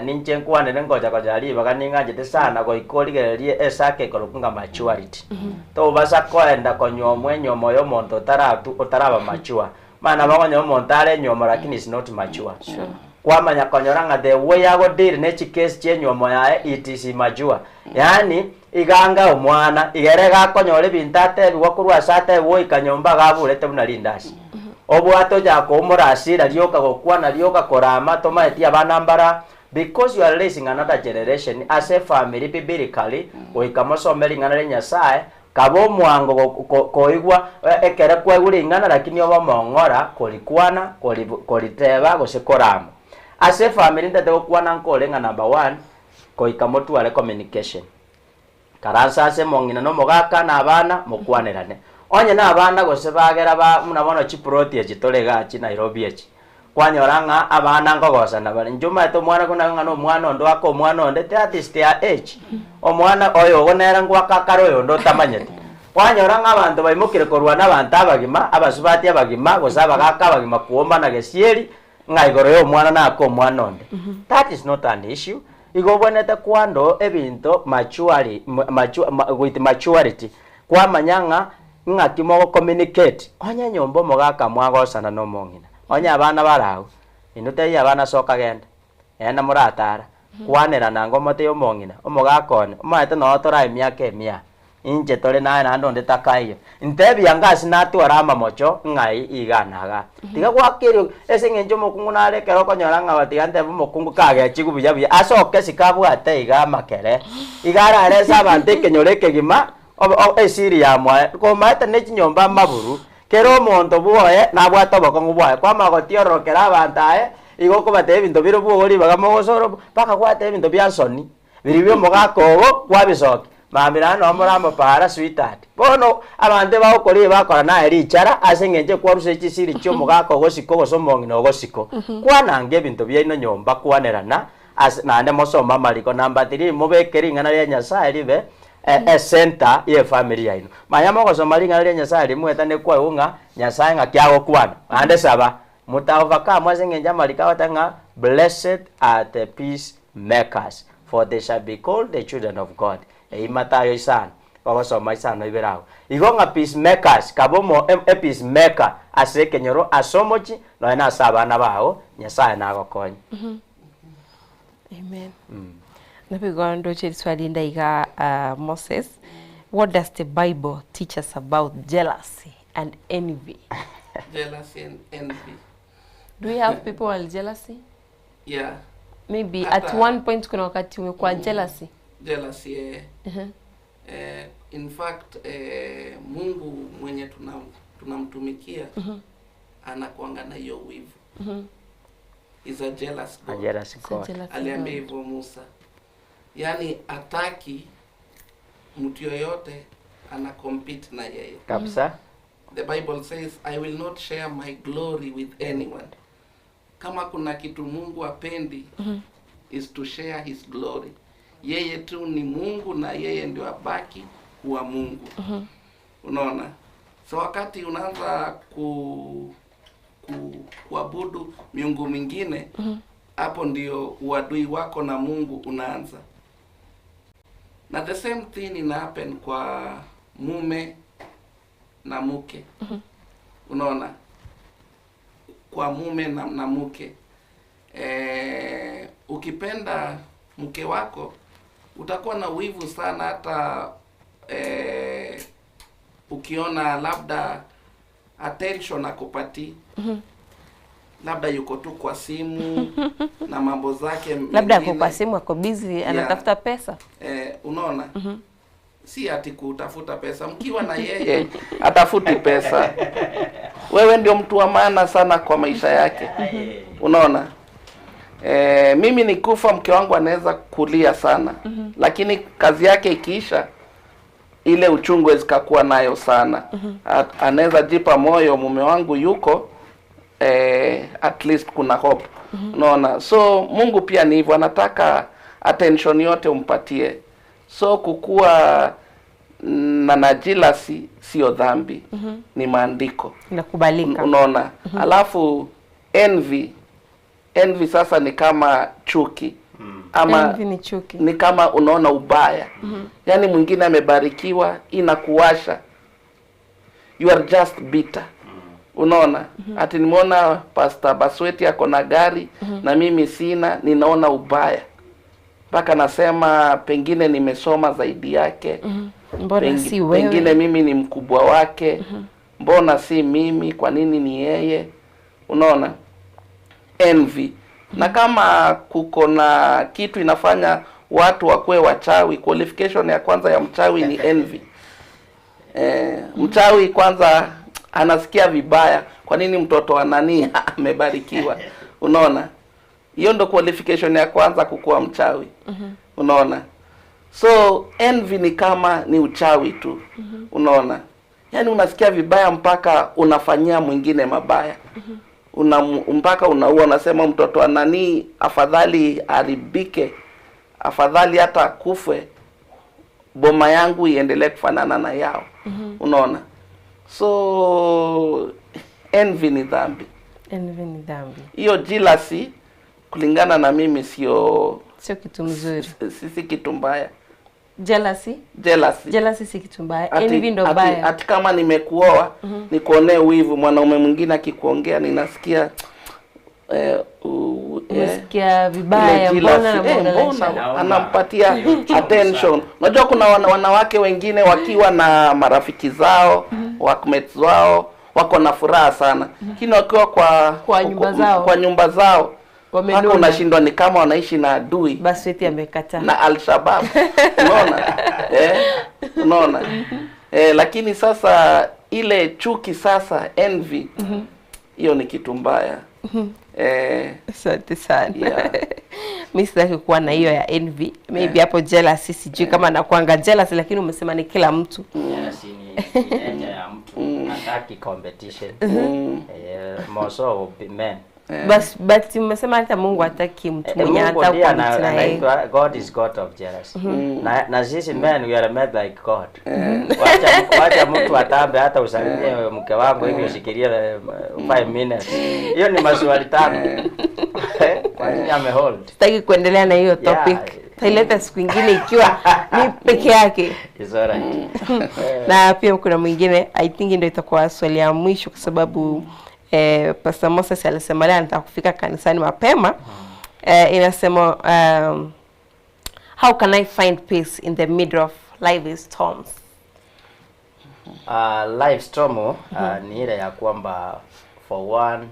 ninche nkwanere ngocha konyora ribaga ning'anchete sana goika origererie esake ekorokwa ng'a maturity. Tobasa koenda konyuomwa enyuomo ya omonto otaratu otaraba mature. Omanye nabo okonyora omonto are enyuomo lakini is not mature. Sure. Kwamanya konyora ng'a the way ago deal ne chikesi chia enyuomo yaye it is immature. Yaani iga anga omwana, iga ere iga akonyora ebinto atebigwa korwa ase atebigwa goika nyomba iga aburete buna rindasi. Obwate ochaka koumora hasira rioka gokwana rioka korama tomaeti abana mbara Because you are raising another generation ase efamiri biblically goika mosome ring'ana ria Nyasaye kabe omwango koigwa ekere kwaigwa ring'ana lakini obe omong'ora korikwana koriteba gose korama. Ase efamiri ntagete gokwana nkore ng'a number one goika motware communication. Karansa ase omong'ina na omogaka na abana, mokwanerane. Onye nabana gose bagera ba buna bono chiploti echi tore igaa chi Nairobi echi, kwanyora ng'a abana nkogosana bare. Inche omanyete omwana buna ng'a na omwana onde oake omwana onde, that is their age. Omwana oyo ogo nere ngoaka akare oyonde otamanyeti. Kwanyora ng'a abanto baimokire korwa na abanto abagima, abasubati abagima, gose abagaka abagima kuomana gesieri, ng'a igoro y'omwana nake omwana onde. That is not an issue. Igo obwenerete kwando ebinto maturely, mature, with maturity, kwamanya ng'a ng'aki mogo communicate. Onye nyomba omogaka mwagosana na omong'ina, onye abana bare agwo, inwe tebia abana soka genda, genda moratara, kwanerana ango omotebie omong'ina, omogaka one, omanyete noo tore emiaka emiya, Inche tore naye naende onde takaiyo. Ntebia anga ase natware amamocho ng'ai iga na iga. Tiga goaka eriogi ase eng'encho omokungu nare ekero okonyora ng'a tiga ntebe omokungu kagechigwe buya buya asoke isiko abwate iga amakere, iga ararese abanto ekenyoro ekegima obe o esiri ya mwaye. Komaete ne chinyomba amaburu, kera omonto bwoye nabwate obokong'u bwaye. Kwamanya gotiororokera abanto aye, igo okobatebia ebinto bire bwogo ribaga mogosoro mpaka gwateba ebinto bia nsoni. Biria bi'omogaka ogo kwabisokia, mambia naende nabo moramopara sweetheart. Bono abanto ebagokora ebi bakora naye richara ase eng'encho ekwarusia chisiri chi'omogaka ogo isiko gose omong'ina ogo isiko. Kwananga ebinto biaino nyomba kwanerana ase naende mosome amariko. Number three, mobeke ring'ana ria Nyasaye ribe ecenter y'efamiri yaino. Manya mogosoma ring'ana ria Nyasaye rimwetanie kwaigwa ng'a Nyasaye ng'aki agokwana. Naende saba, muta overcome ase eng'encho amariko agoteba ng'a blessed are the peace makers, for they shall be called the children of God. Eyio Mathayo isano, ogosoma isano ibere agwo. Igo ng'a peace makers, kabe omo e peace maker ase ekenyoro, ase omochie, nonya na ase abana bao, Nyasaye nagokonye. Amen. Naboigo ndoche riswali rinde iga ah, Moses, what does the Bible teach us about jealousy and envy? Jealousy and envy. Do we have people who are jealousy? Yeah. Maybe at Hata- one point kuna wakati umekuwa jealousy. Jealousy eh. Eh, in fact eh, Mungu mwenye tunamtumikia anakuanga na hiyo wivu. Is a jealous A God. jealous So God. jealousy Aliambia God. hivyo Musa, yaani ataki mtu yoyote ana compete na yeye. Kabisa. The Bible says I will not share my glory with anyone. Kama kuna kitu Mungu apendi is to share his glory. Yeye tu ni Mungu na yeye ndio abaki kuwa Mungu. Unaona? So wakati unaanza ku, ku kuabudu miungu mingine hapo ndio uadui wako na Mungu unaanza. Na the same thing ina happen kwa mume na mke. Unaona, kwa mume na mke ukipenda mke wako utakuwa na wivu sana, hata ukiona labda attention akupatii, labda yuko tu kwa simu na mambo zake Labda ako mengine. kwa simu, ako busy, anatafuta pesa. Unaona, si ati kutafuta pesa. Mkiwa na yeye atafuti pesa, wewe ndio mtu wa maana sana kwa maisha yake. Unaona, mimi nikufa, mke wangu anaweza kulia sana, lakini kazi yake ikiisha, ile uchungu hawezi kuwa nayo sana. Anaweza jipa moyo, mume wangu yuko, at least kuna hope. Unaona, so Mungu pia ni hivyo, anataka attention yote umpatie. So kukua na jealousy sio dhambi, ni maandiko. Inakubalika. Unaona, alafu envy sasa ni kama chuki ama Envy ni chuki. ni kama unaona ubaya. Yaani mwingine amebarikiwa, inakuwasha, you are just bitter. Unaona, ati nimeona Pastor Basweti ako na gari na mimi sina, ninaona ubaya mpaka nasema pengine nimesoma zaidi yake. Mbona si wewe? Pengine mimi ni mkubwa wake, mbona si mimi? Kwa nini ni yeye? Unaona, envy. Na kama kuko na kitu inafanya watu wakuwe wachawi, qualification ya kwanza ya mchawi ni envy. Mchawi kwanza anasikia vibaya, kwa nini mtoto wa nani amebarikiwa? Unaona, hiyo ndo qualification ya kwanza kukuwa mchawi. Unaona, so envy ni kama ni uchawi tu. Unaona, yaani unasikia vibaya mpaka unafanyia mwingine mabaya. Mpaka unaua, unasema mtoto wa nani afadhali aharibike, afadhali hata akufe, boma yangu iendelee kufanana na yao. Unaona, so envy ni dhambi. Envy ni dhambi. Hiyo jealousy kulingana na mimi sio Sio kitu mzuri. si kitu mbaya. Jealousy? Jealousy. Jealousy si kitu mbaya. Envy ndo mbaya. Ati kama nimekuoa nikuonee wivu, mwanaume mwingine akikuongea ninasikia Unasikia vibaya, ile mbona jealousy. anamuongelesha? Mbona anampatia attention. Unajua kuna wanawake wengine wakiwa na marafiki zao, workmates wao, wako na furaha sana, lakini wakiwa Kwa nyumba zao. kwa nyumba zao Wamenuna. mpaka unashindwa ni kama wanaishi na adui Basweti amekataa. na Al-Shabaab. Unaona? Unaona? Lakini sasa ile chuki sasa, envy, hiyo ni kitu mbaya. Asante sana. Mimi sitaki kuwa na hiyo ya envy. Maybe hapo jealousy, sijui kama nakuanga jealous, lakini umesema ni kila mtu. Jealousy ni nature ya mtu. Hataki competition. More so men. Bas, but umesema hata Mungu hataki mtu mwenye Mungu hata ndiye compete na yeye. anaitwa God is God of jealousy. Na sisi men we are made like God. Wacha mtu atambe, hata usalimie mke wangu hivi ushikilie 5 minutes. Hiyo ni maswali 5. Kwa nini amehold? Sitaki kuendelea na hiyo topic. Taileta siku ingine ikiwa ni peke yake. It's all right. Na pia kuna mwingine, I think ndio itakuwa swali ya mwisho kwa sababu Pastor Moses alisema leo anataka kufika kanisani mapema. Inasema how can I find peace in the middle of life storms? Life storm ni ile ya kwamba for one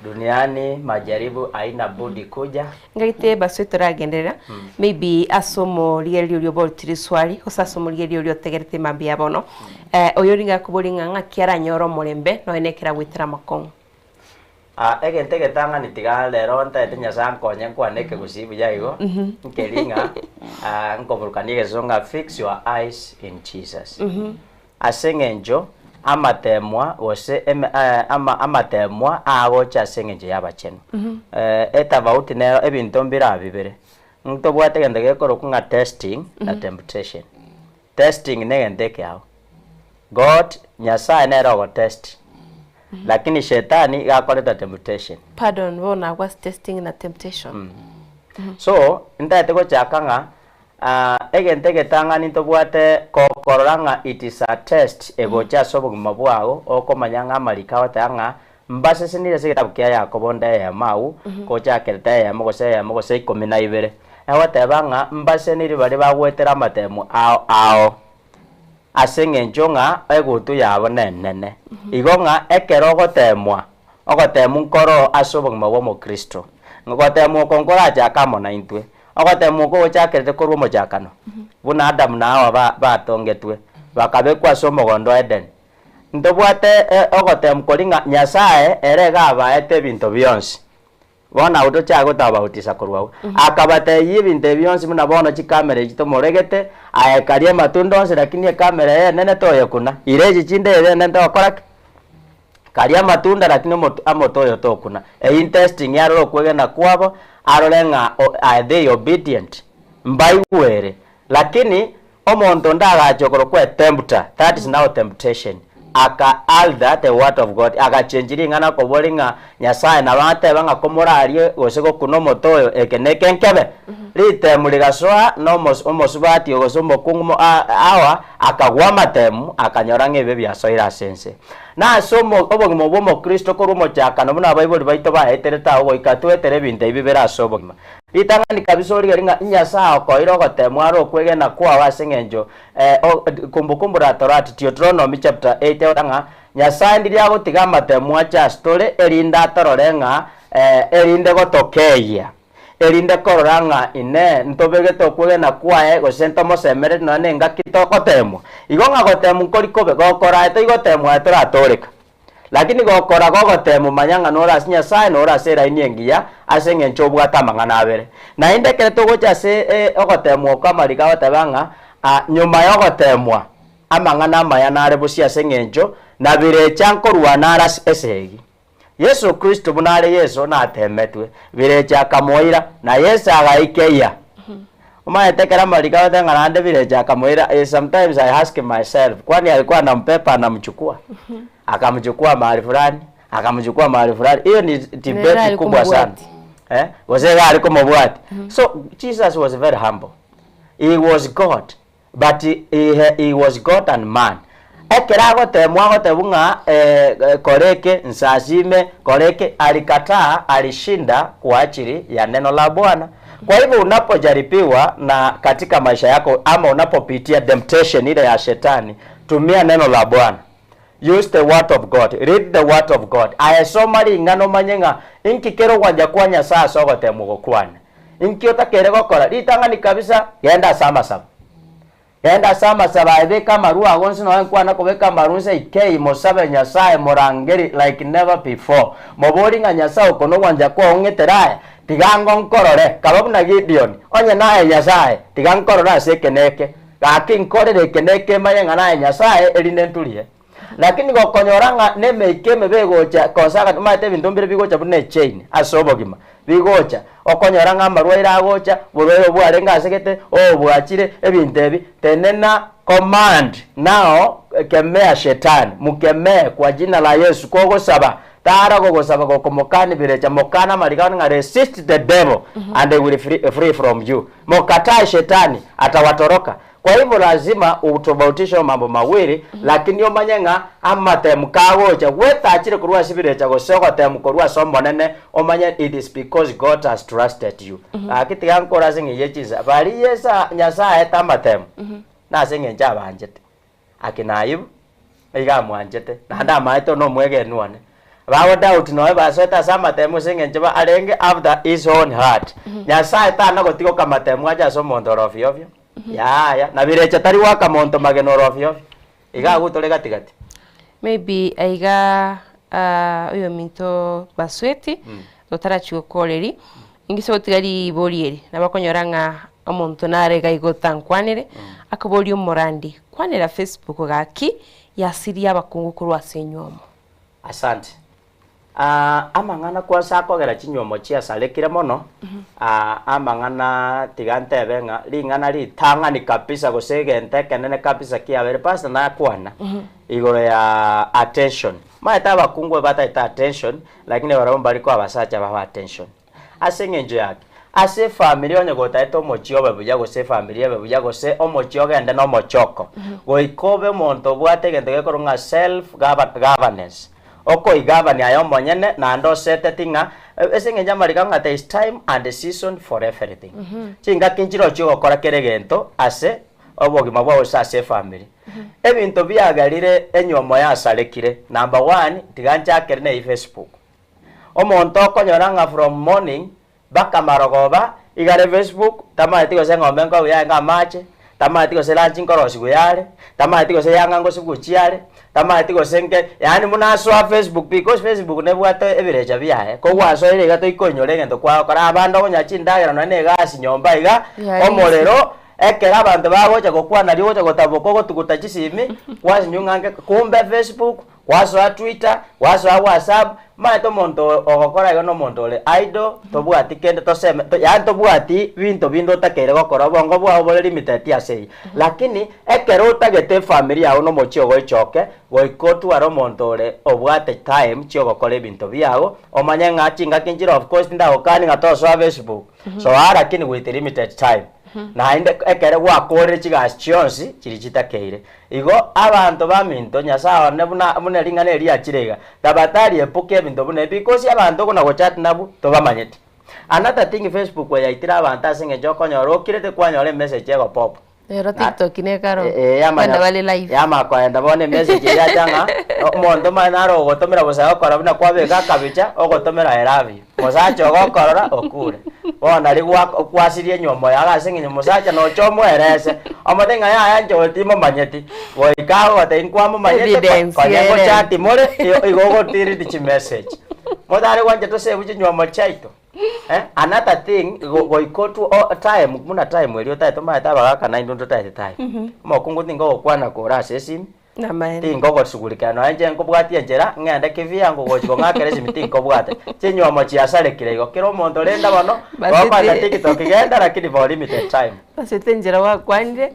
duniani majaribu haina budi kuja. Ngaite basi turagenderera maybe asomo rieri urio borutire swali gose asomo rieri urio tegerete mambi ya bono. Oyo ringa kubori ng'ang'a kiara nyoro murembe no enekera gwitira makongo. Egente getang'ani tiga rero ntaete Nyasaye nkonye nkwaneke gusibu jaigo. Nkeringa nkoburukania egesonga fix your eyes in Jesus. Ase eng'encho amatemwa gose amatemwa agocha ase eng'encho ya abachenu. Etafauti nero ebinto mbira bibere. Ntobwate egento gekorokwa ng'a testing na temptation. Testing ne egento ekeao. God Nyasaye nere ogotest. Lakini shetani gakoreta temptation. Pardon, bona was testing na temptation. So ntaete gochaka ng'a Egento egetang'ani ntobwate kokorora ng'a it is a test egocha ase obogima bwao, okomanya ng'a amariko agoteba ng'a mbasesenire ase egetabu kia Yakobo onde eyemo agwo, gochakerete eyemo gose eyemo gose ikomi na ibere, egoteba ng'a mbaseseniri baria bagoetera amatemo ao ao, ase eng'encho ng'a egutu yabo nenene. Igo ng'a ekero ogotemwa, ogotemwa nkoroo ase obogima bwa omokristo, gotemwa oko nkorachake amo naintwe. Ogoteemwa okwo gochakerete korwa omochakano, buna Adamu na Hawa ba batongetwe, bakabekwa ase omogondo o Edeni. Ntobwate ogoteemwa koria ng'a Nyasae ere iga abaete ebinto bionsi. Bono agwo tochake gotabautisa korwa agwo. Akabatebia ebinto ebi bionsi buna bono chikamera echi tomoregete, aye karia amatunda onsi lakini ekamera eye enene toyekuna, ira echi chinde ere enene togokora ki? Karia amatunda lakini omote amote oyo tokuna. Eyio intesting arore okwegena kwabo, arore ng'a are they obedient, mbaigwere. Lakini omonto onde agacha okorokwa etempter, that is now temptation, aka alter the word of God, agachenchi ring'ana kobori ng'a Nyasaye nabo ateba ng'a komorarie gose gokuna omote oyo eke na eke nkebe. Ritemu rigasoa na omos omosubati gose omokungu mo a Hawa akagwa amatemu akanyora ng'a ebibe biasoire ase ense. Na ase omo obogima bw'omokristo korwa omochakano buna abaibori baito baeterete agwo goika twetere ebinto ebi bibere ase obogima. Ritang'ani kabisa origererie ng'a Nyasae okoeire ogotemwa are okwegena kwao ase eng'encho o Kumbukumbu la Torati, Deuteronomy chapter 8 egoteba ng'a Nyasae ndiria agotiga amatemu ache ase tore erinde atorore ng'a erinde gotokeyia. erinde korora ng'a Inee, ntobegete okwegena kwaye, gose ntomosemeretie nonya nengaki togoteemwa? Igo ng'a goteemwa nkori kobe, gokora aye toigoteemwa aye toratooreka. Lakini gokora gogoteemwa manya ng'a nore ase Nyasae na ore ase eraini engiya ase eng'encho obwate amang'ana abere. Naende ekero togocha ase ogoteemwa oko amariko agoteba ng'a nyuma y'ogoteemwa amang'ana amaya nare bosio ase eng'encho na birecha nkorwana are ase esegi. Yeso Kristo buna are Yeso natemetwe, birecha akamoira, na Yeso agaikeyia. Omanyete ekero amariko agoteba ng'a naende birecha akamoira, eh, sometimes I ask myself, kwani alikuwa anampeba anamchukua? Akamchukua mahali fulani, akamchukua mahali fulani, hiyo ni Nere debate are kubwa sana. komobwati. Eh, gose iga are komobwati. So Jesus was very humble. He was God. But he, he was God and man. Ekero agotemwa agotebwa ng'a eh, kora eke, nsasime, kora eke, alikataa, alishinda kwa ajili ya neno la Bwana. Kwa hivyo unapojaribiwa na katika maisha yako ama unapopitia temptation ile ya shetani, tumia neno la Bwana. Use the word of God, read the word of God. Aye soma ring'ana omanye ng'a inki kere ogwancha kwa Nyasae ase ogotemwa gokwane. Inki otakeire gokora? Ritang'ani kabisa, genda ase amasabo. Genda ase amasabo aye beka amarwa ago onsi nonya nkwana kobeka amarwa onsi aikei mosabe Nyasae morangeri like never before. Mobori ng'a Nyasae oko nogwancha kwao ng'etere aya, tiga ango nkorore, kaba buna Gideon, onye naye Nyasae, tiga nkorore ase eke na eke. Gaki nkorere eke na eke manye ng'a naye Nyasae, erinde nturie. Lakini gokonyora ng'a nemeika emebe egocha konsaga omanyete ebinto mbire bigocha buna echain ase obogima, bigocha, okonyora ng'a amarwaire agocha, oborwaire obwo bwarenge asegete, oo bwachire, ebinto ebi, tenena command now kemea shetani, mukemee kwa jina la Yesu, kogosaba, tara gogosaba gokomokani birecha, mokane amariko ane ng'a resist the devil and he will flee, flee from you, mokatae shetani atawatoroka. Kwa hivyo lazima utofautishe mambo mawili, lakini omanye ng'a amatemu kagocha, gwetachire korwa ase ebirecha gose ogotemu korwa ase Omonene, omanye it is because God has trusted you. Gaki tiga nkore ase eng'encho ye chinsa, baria Yeso Nyasae aete amatemu, nase eng'encho abanchete. Akina Ayubu, iga amwanchete, naende amaete one omwegenwa one. Bago Daudi noe basoete ase amatemu ase eng'encho ba arenge after his own heart. Nyasae tana gotigoka amatemu ache ase omonto ore ofio ofio, yaya, na birecha tari goaka monto magena ore ofio ofio. Iga agwo tore gati gati. Maybe aiga oyominto Basweti, totarachia gokoreri, Ingise gotiga ribori eri, nabo okonyora ng'a omonto nare iga igo otankwanere, akoboria omorandi, kwanera Facebook gaki, yasirie abakungu korwa ase enywomo. Asante. Ah, amang'ana kwansa akogera chinywomo chiasarekire mono, ah, amang'ana tiga ntebe ng'a ring'ana ritang'ani kabisa gose egento ekenene kabisa kiabeire pastor nakwana, igoro ya attention. Omanyete abakungu batagete attention, lakini barabwo mbari koa abasacha babo attention. Ase eng'encho yaki? Ase efamiri onye gotaete omochie obe buya gose efamiri ebe buya gose omochie ogende na omochoko, goika obe omonto obwate egento gekorwa ng'a self governance. Okoigavani aye omonyene naende oseteti ng'a ase eng'encho amariko ng'a there is time and a season for everything. Chingaki nchire ochie gokora kera egento ase obogima bwao gose ase efamiri. Ebinto biagerire enywomo yasarekire, number one, tiga nchakere na eywo Facebook. Omonto okonyora ng'a from morning mpaka marogoba iga are Facebook, tamanyeti gose eng'ombe nkoegwa yarenge amache, tamanyeti gose lunch nkorosigwa yare, tamanyeti gose yanga ngosibwa chiare, tamanyeti gose nke yaani buna asoa Facebook because Facebook nebwate ebirecha biaye, ko gwasoire iga toikoinyora egento kwagokora, abande okonyora chindagera nonye na egasi nyomba iga, omorero. Ekero abanto bagocha gokwana nario ogocha gotaboka ogotuguta chisimi, kwasinywa ng'a nke kumbe Facebook, kwasoa Twitter, kwasoa WhatsApp, omanyete omonto ogokora igo na omonto ore idle, tobwati kende toseme to yaani tobwati binto binde otakeire gokora obongo bwao bore limited ase eyio. Lakini ekero otagete efamiri yago na omochie ogoichoke, goika otware omonto ore obwate time chiogokora ebinto biago, omanye ng'a chingaki nchire of course tindagokani ng'a tosoa Facebook, soa lakini with limited time. Naende ekero gwakoorire chigasi chionsi chiria chitakeire. Igo abanto baminto, Nyasae one buna buna ring'ana eri riachire iga, tabatari epuki ebinto buna ebi, because abanto okona gochat nabwo tobamanyeti. Another thing Facebook eyaitire abanto ase eng'encho okonyora okirete kwanyora emessage egopop. Ero TikTok nekaro, Eh, yamanya- kwenda bare live. yamanya koenda bono emessage eria yacha ng'a omonto omanye naro ogotomera bosa gokora buna kwabeka akabicha ogotomera I love you. Mosacha ogokorora okure. Bono nario gwa kwasirie enyiomo yago ase eng'encho mosacha nocha omoerese, omote ng'a yaya inche oyo timomanyeti, goika agogotebi nkwamomanyete ko Evidence konya ere. ngochati more igo igo ogotiriri chimessage. Motare gwancha tosebu chinywomo chiaito eh, another thing go goika otwo o time buna time eria otagete omanyete abagaka naintwe ntotagete time. Omokungu tingogokwana kore ase esimi. Namaene. Tinkogosugulikera nonya inche nkobwatia enchera, ng'ende kiviango gochi kong'akera esimi tinkobwate. Chinywomo chiasarekire igo, kera omonto rende bono, Basete- gokoenda tiktok genda lakini for limited time. Basete enchera gwakwanire,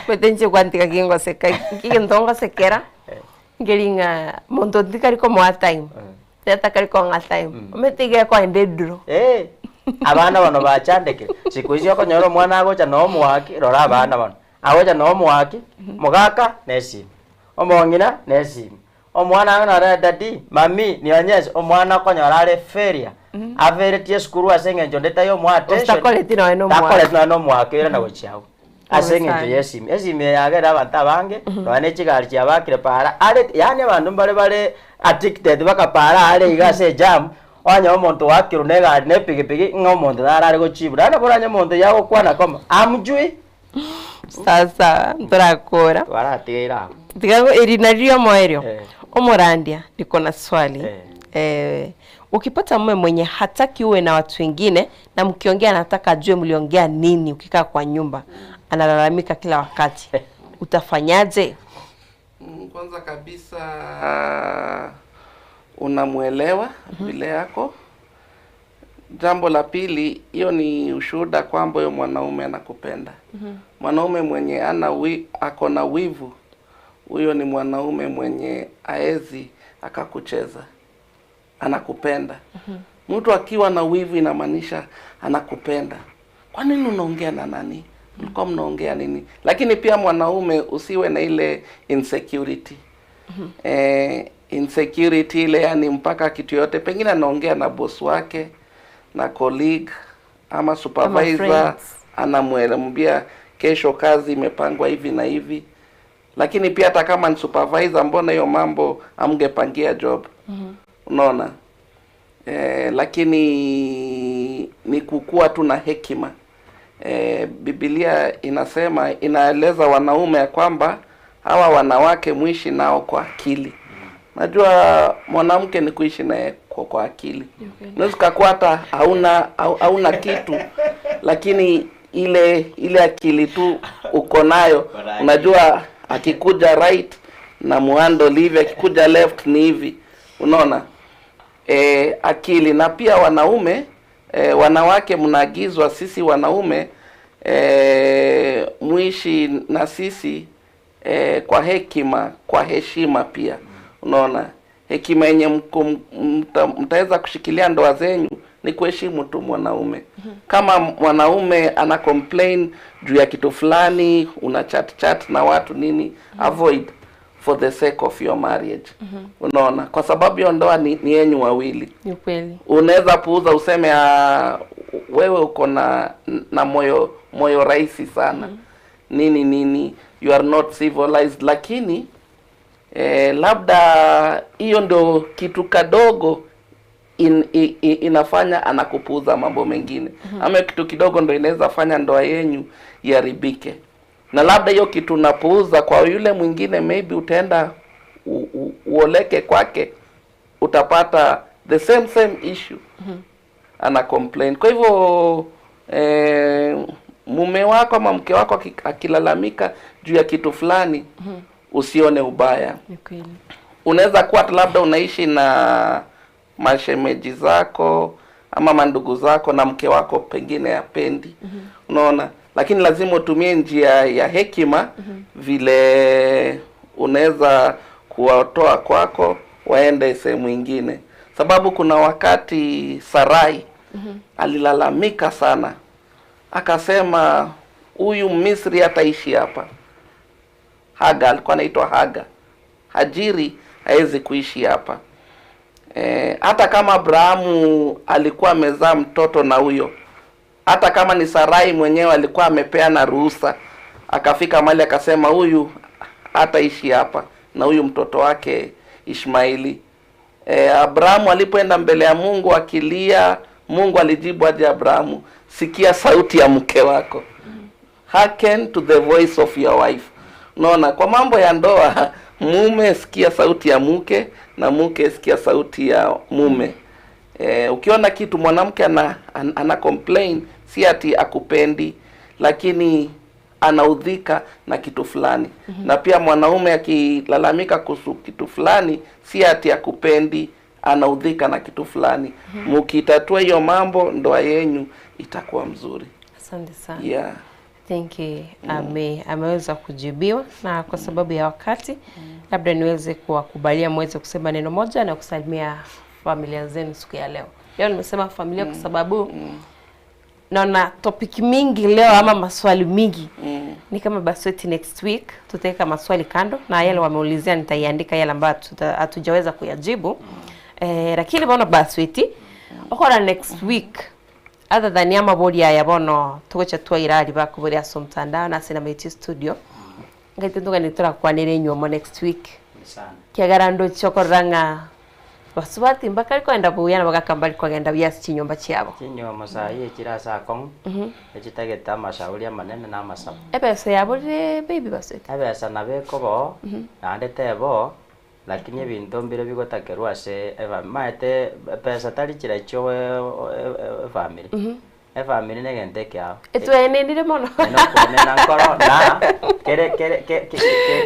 omanyete inche gwantiga kingoseka, egento ngosekera, nkeri ng'a monto ntikari komoa time, tari kong'a time, omanyete iga ekoenda edraw. Eh, abana bono bachandekire, siku hizi okonyora omwana agocha na omoaki, rora abana bono. Agocha na omoaki, mogaka nesimi, omong'ina nesimi, omwana ang'e nore daddy, mummy, nionyeshe, omwana okonyora are failure, afereti esukuru ase eng'encho onde taiyo omoa attention, Otakoreti nonya na omoaki. takoreti nonya na omoaki oirana gochia agwo, ase eng'encho Sana. ya esimi. Esimi eye yagerire abanto abange, nonya na chigari chiabakire para, are yaani abanto mbare bare addicted mpaka para are iga ase ejam, onye omonto oakirwe na egari na epikipiki, ng'a omonto naro are gochibu. Naende nabo oranye omonto yagokwana koma, amjui. Sasa ntorakora. Twaratigeire abwo. Tiga ngo- eri nario omoerio. Eh. Omorandia, niko na swali. Eh. Eh, ukipata mume mwenye hataki uwe na watu wengine na mkiongea anataka ajue mliongea nini ukikaa kwa nyumba, analalamika kila wakati, utafanyaje? Kwanza kabisa unamwelewa vile yako. Jambo la pili, hiyo ni ushuhuda kwamba huyo mwanaume anakupenda. Mwanaume mwenye ana wi, ako na wivu, huyo ni mwanaume mwenye aezi akakucheza, anakupenda. Mtu akiwa na wivu inamaanisha anakupenda. Kwa nini unaongea na nani? Mlikuwa mnaongea nini? Lakini pia mwanaume usiwe na ile insecurity. Insecurity ile yani mpaka kitu yote pengine anaongea na boss wake na colleague ama supervisor, friends. anamwambia kesho kazi imepangwa hivi na hivi. Lakini pia hata kama ni supervisor, mbona hiyo mambo amgepangia job? Unaona? Lakini ni kukua tu na hekima. Biblia inasema, inaeleza wanaume ya kwamba hawa wanawake muishi nao kwa akili. Najua mwanamke ni kuishi naye kwa akili. Unaweza ukakuwa hata hauna kitu, lakini ile akili tu uko nayo. Unajua akikuja right na muhandle hivi, akikuja left ni hivi. Unaona? Akili. Na pia wanaume, wanawake mnaagizwa, sisi wanaume muishi na sisi kwa hekima, kwa heshima pia. Unaona? Hekima yenye mtaweza kushikilia ndoa zenyu Ni kuheshimu tu mwanaume. Kama mwanaume ana complain juu ya kitu fulani, una chat chat na watu nini, avoid for the sake of your marriage. Unaona, kwa sababu hiyo ndoa ni yenyu wawili. Ni ukweli. Unaweza puuza useme wewe uko na moyo rahisi sana. Nini nini, you are not civilized, lakini labda hiyo ndo kitu kadogo inafanya anakupuuza mambo mengine. Ama kitu kidogo ndo inaweza fanya ndoa yenyu iharibike. Na labda hiyo kitu unapuuza kwa yule mwingine, maybe utaenda uoleke kwake, utapata the same issue. Ana complain. Kwa hivyo mume wako ama mke wako akilalamika juu ya kitu fulani, usione ubaya. Ni kweli. Unaweza kuwa labda unaishi na mashemeji zako ama mandugu zako na mke wako pengine hapendi. Unaona? Lakini lazima utumie njia ya hekima vile unaweza kuwatoa kwako waende sehemu nyingine. Sababu kuna wakati Sarai alilalamika sana. Akasema huyu Misri hataishi hapa. Haga alikuwa anaitwa Haga. Hajiri hawezi kuishi hapa. Hata kama Abrahamu alikuwa amezaa mtoto na huyo, hata kama ni Sarai mwenyewe alikuwa amepeana ruhusa, akafika mahali akasema huyu hataishi hapa na huyu mtoto wake Ishmaili. Abrahamu alipoenda mbele ya Mungu akilia, Mungu alijibu aje Abrahamu? Sikia sauti ya mke wako. Hearken to the voice of your wife. Unaona, kwa mambo ya ndoa, mume sikia sauti ya mke na mke sikia sauti ya mume. Ukiona kitu mwanamke ana complain, si ati akupendi, lakini anaudhika na kitu fulani. Na pia mwanaume akilalamika kuhusu kitu fulani, si ati akupendi, anaudhika na kitu fulani. Mkitatua hiyo mambo, ndoa yenyu itakuwa mzuri. Asante sana. Thank you. Ameweza kujibiwa, na kwa sababu ya wakati labda niweze kuwakubalia muweze kusema neno moja na kusalimia familia zenu siku ya leo. Leo nimesema familia kwa sababu naona topic mingi leo ama maswali mingi. Ni kama Basweti next week tutaweka maswali kando na yale wameulizia nitaiandika yale ambayo hatujaweza kuyajibu. Lakini bono Basweti okora next week other than ya mabori aya bono tugocha twairari bakuboria so mtandao na sina maiti studio ngaite nduga niturakwanire nyuomo next week sana kiagara ndo chokoranga basubati mpaka ariko enda buya na bagakamba ariko agenda buya chinyomba chiabo chinyuomo sahi echira ase akong'u echitagete amashauri amanene na amasabo ebesa yaborire baby Basweti ebesa nabo ekobo naende tebo lakini ebinto mbire bigotakerwa ase maete pesa tari chira chio efamily. Efamily ne egento ekiao. Etwenenire mono. Nokwenena nkoro na kere kere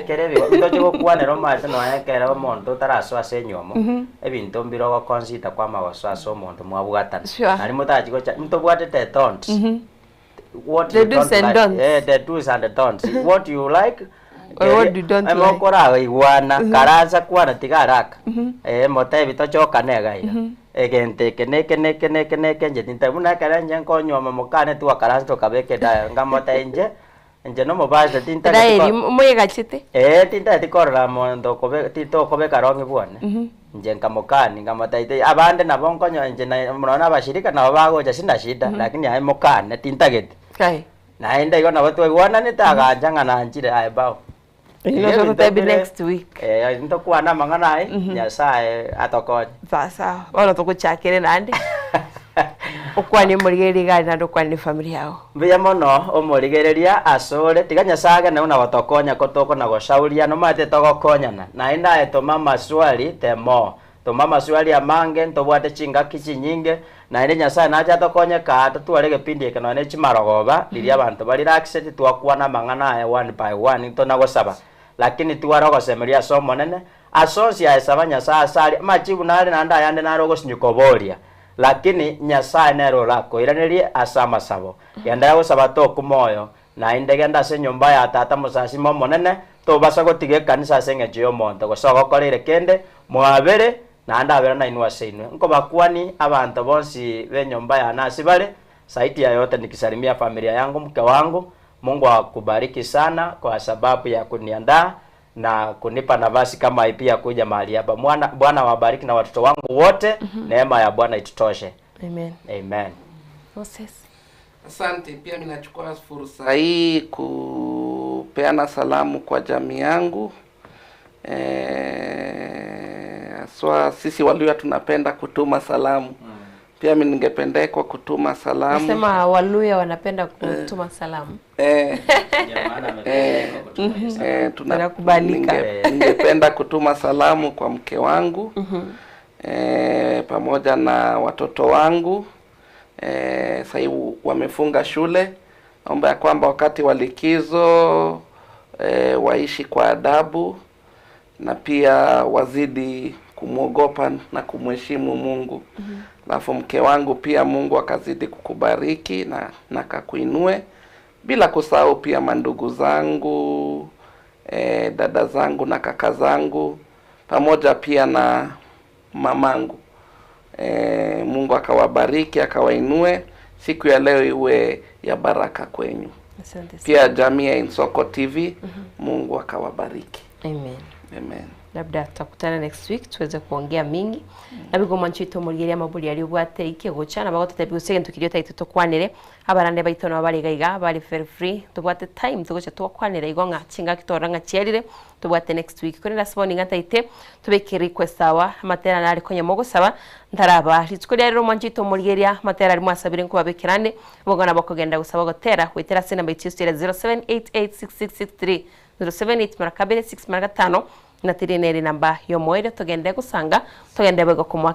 kere bigo ntoche gokwanera omanyete nonya ekere omonto otarasoa ase enyomo ebinto mbire ogoconsider kwa amagoso ase omonto mwabwatana. Nari motachi gocha ntobwatete don'ts. What The you do's don't and like. don'ts. The do's and the don'ts. What you like Or what you don't like. Mokoraigwana karansa kwana tiga haraka. Motebi tochokane iga iga. Egento eke neke neke neke neke nche tinta buna ekere nche nkonywa mokane twakaransa tokabeka edaya nkamotebia nche nche nomobasa tintageti Dairi moyegachete. Tintageti korora monto okobe titokobeka wrong bwane. Nche nkamokani nkamotebia abande nabo nkonyo nche mono na abashirika nabo bagocha sina shida lakini aye mokane tintageti. Kai. Naende igo nabo twaigwananete agancha ng'a nanchire aye bao. Ino next week. Ntokwana amang'ana aye Nyasaye atokonye. Sawa sawa. Bono togochakere naende. Okwane omorigereria igari naende okwane family yao. Mbuya mono omorigereria asore tiga Nyasaye agende buna gotokonya ko tokona goshauria nomanyete togokonyana. Naende aye toma amaswali temo. Toma amaswali amange ntobwate chingaki chinyinge naende Nyasaye nache atokonye kaa totware egepindi eke nonye chimarogoba riria abanto barelaxed twakwana amang'ana aya one by one ntonagosaba. Lakini tware ogosemeria ase omonene ase onsi aye saba Nyasaye ase aria amachibu nare naende ayande nare ogosinyuka oboria. Lakini Nyasaye nere orakoiranerie ase amasabo. Genderera gosaba tokumoyo naende genda ase enyomba ya tata mosasima omonene tobasa gotiga ekanisa ase eng'encho ya omonto gose ogokorere kende mwabere Naende abere nainwe ase inwe. Nkobakwani abanto bonsi b'enyomba yane ase bare, zaidi ya yote nikisalimia familia yangu, mke wangu, Mungu akubariki sana kwa sababu ya kuniandaa na kunipa nafasi kama hii pia kuja mahali hapa. Mwana, Bwana awabariki na watoto wangu wote. Neema ya Bwana itutoshe. Amen. Amen. Moses. Asante. Pia mimi nachukua fursa hii kupeana salamu kwa jamii yangu eh, haswa sisi Waluya tunapenda kutuma salamu. Pia mimi ningependekwa kutuma salamu Nasema Waluya wanapenda kutuma salamu. eh, eh, Wanakubalika. ningependa kutuma salamu kwa mke wangu eh, pamoja na watoto wangu eh, sahii wamefunga shule. Naomba ya kwamba wakati wa likizo eh, waishi kwa adabu na pia wazidi kumwogopa na kumheshimu Mungu. Alafu mke wangu pia Mungu akazidi kukubariki na na kakuinue, bila kusahau pia mandugu zangu eh, dada zangu na kaka zangu pamoja pia na mamangu. Eh, Mungu akawabariki akawainue, siku ya leo iwe ya baraka kwenyu. Asante sana. Pia jamii ya Insoko TV, Mungu akawabariki. Amen. Amen. Labda tutakutana next week tuweze kuongea mingi nabigo mwanchito murigeria maburi ari bwate ikegocha na bagotete biguse gento kirio taito tokwanire abarande baito no bari gaiga bari very free tobwate time tugocha twakwanira igo ng'a chinga kitora ng'a chiarire tobwate next week kuri nasiboni ng'a taite tubeke request awa amatera nari konya mogosaba ntaraba rituko ria rero mwanchito murigeria amatera ari mwasabire nkubabekerane bogona bakogenda gusaba gotera gwetera ase namba itio 07886663 078 mara kabere 6 mara gatano na tiri neri namba yomoire togende gusanga togende bwego komwaki.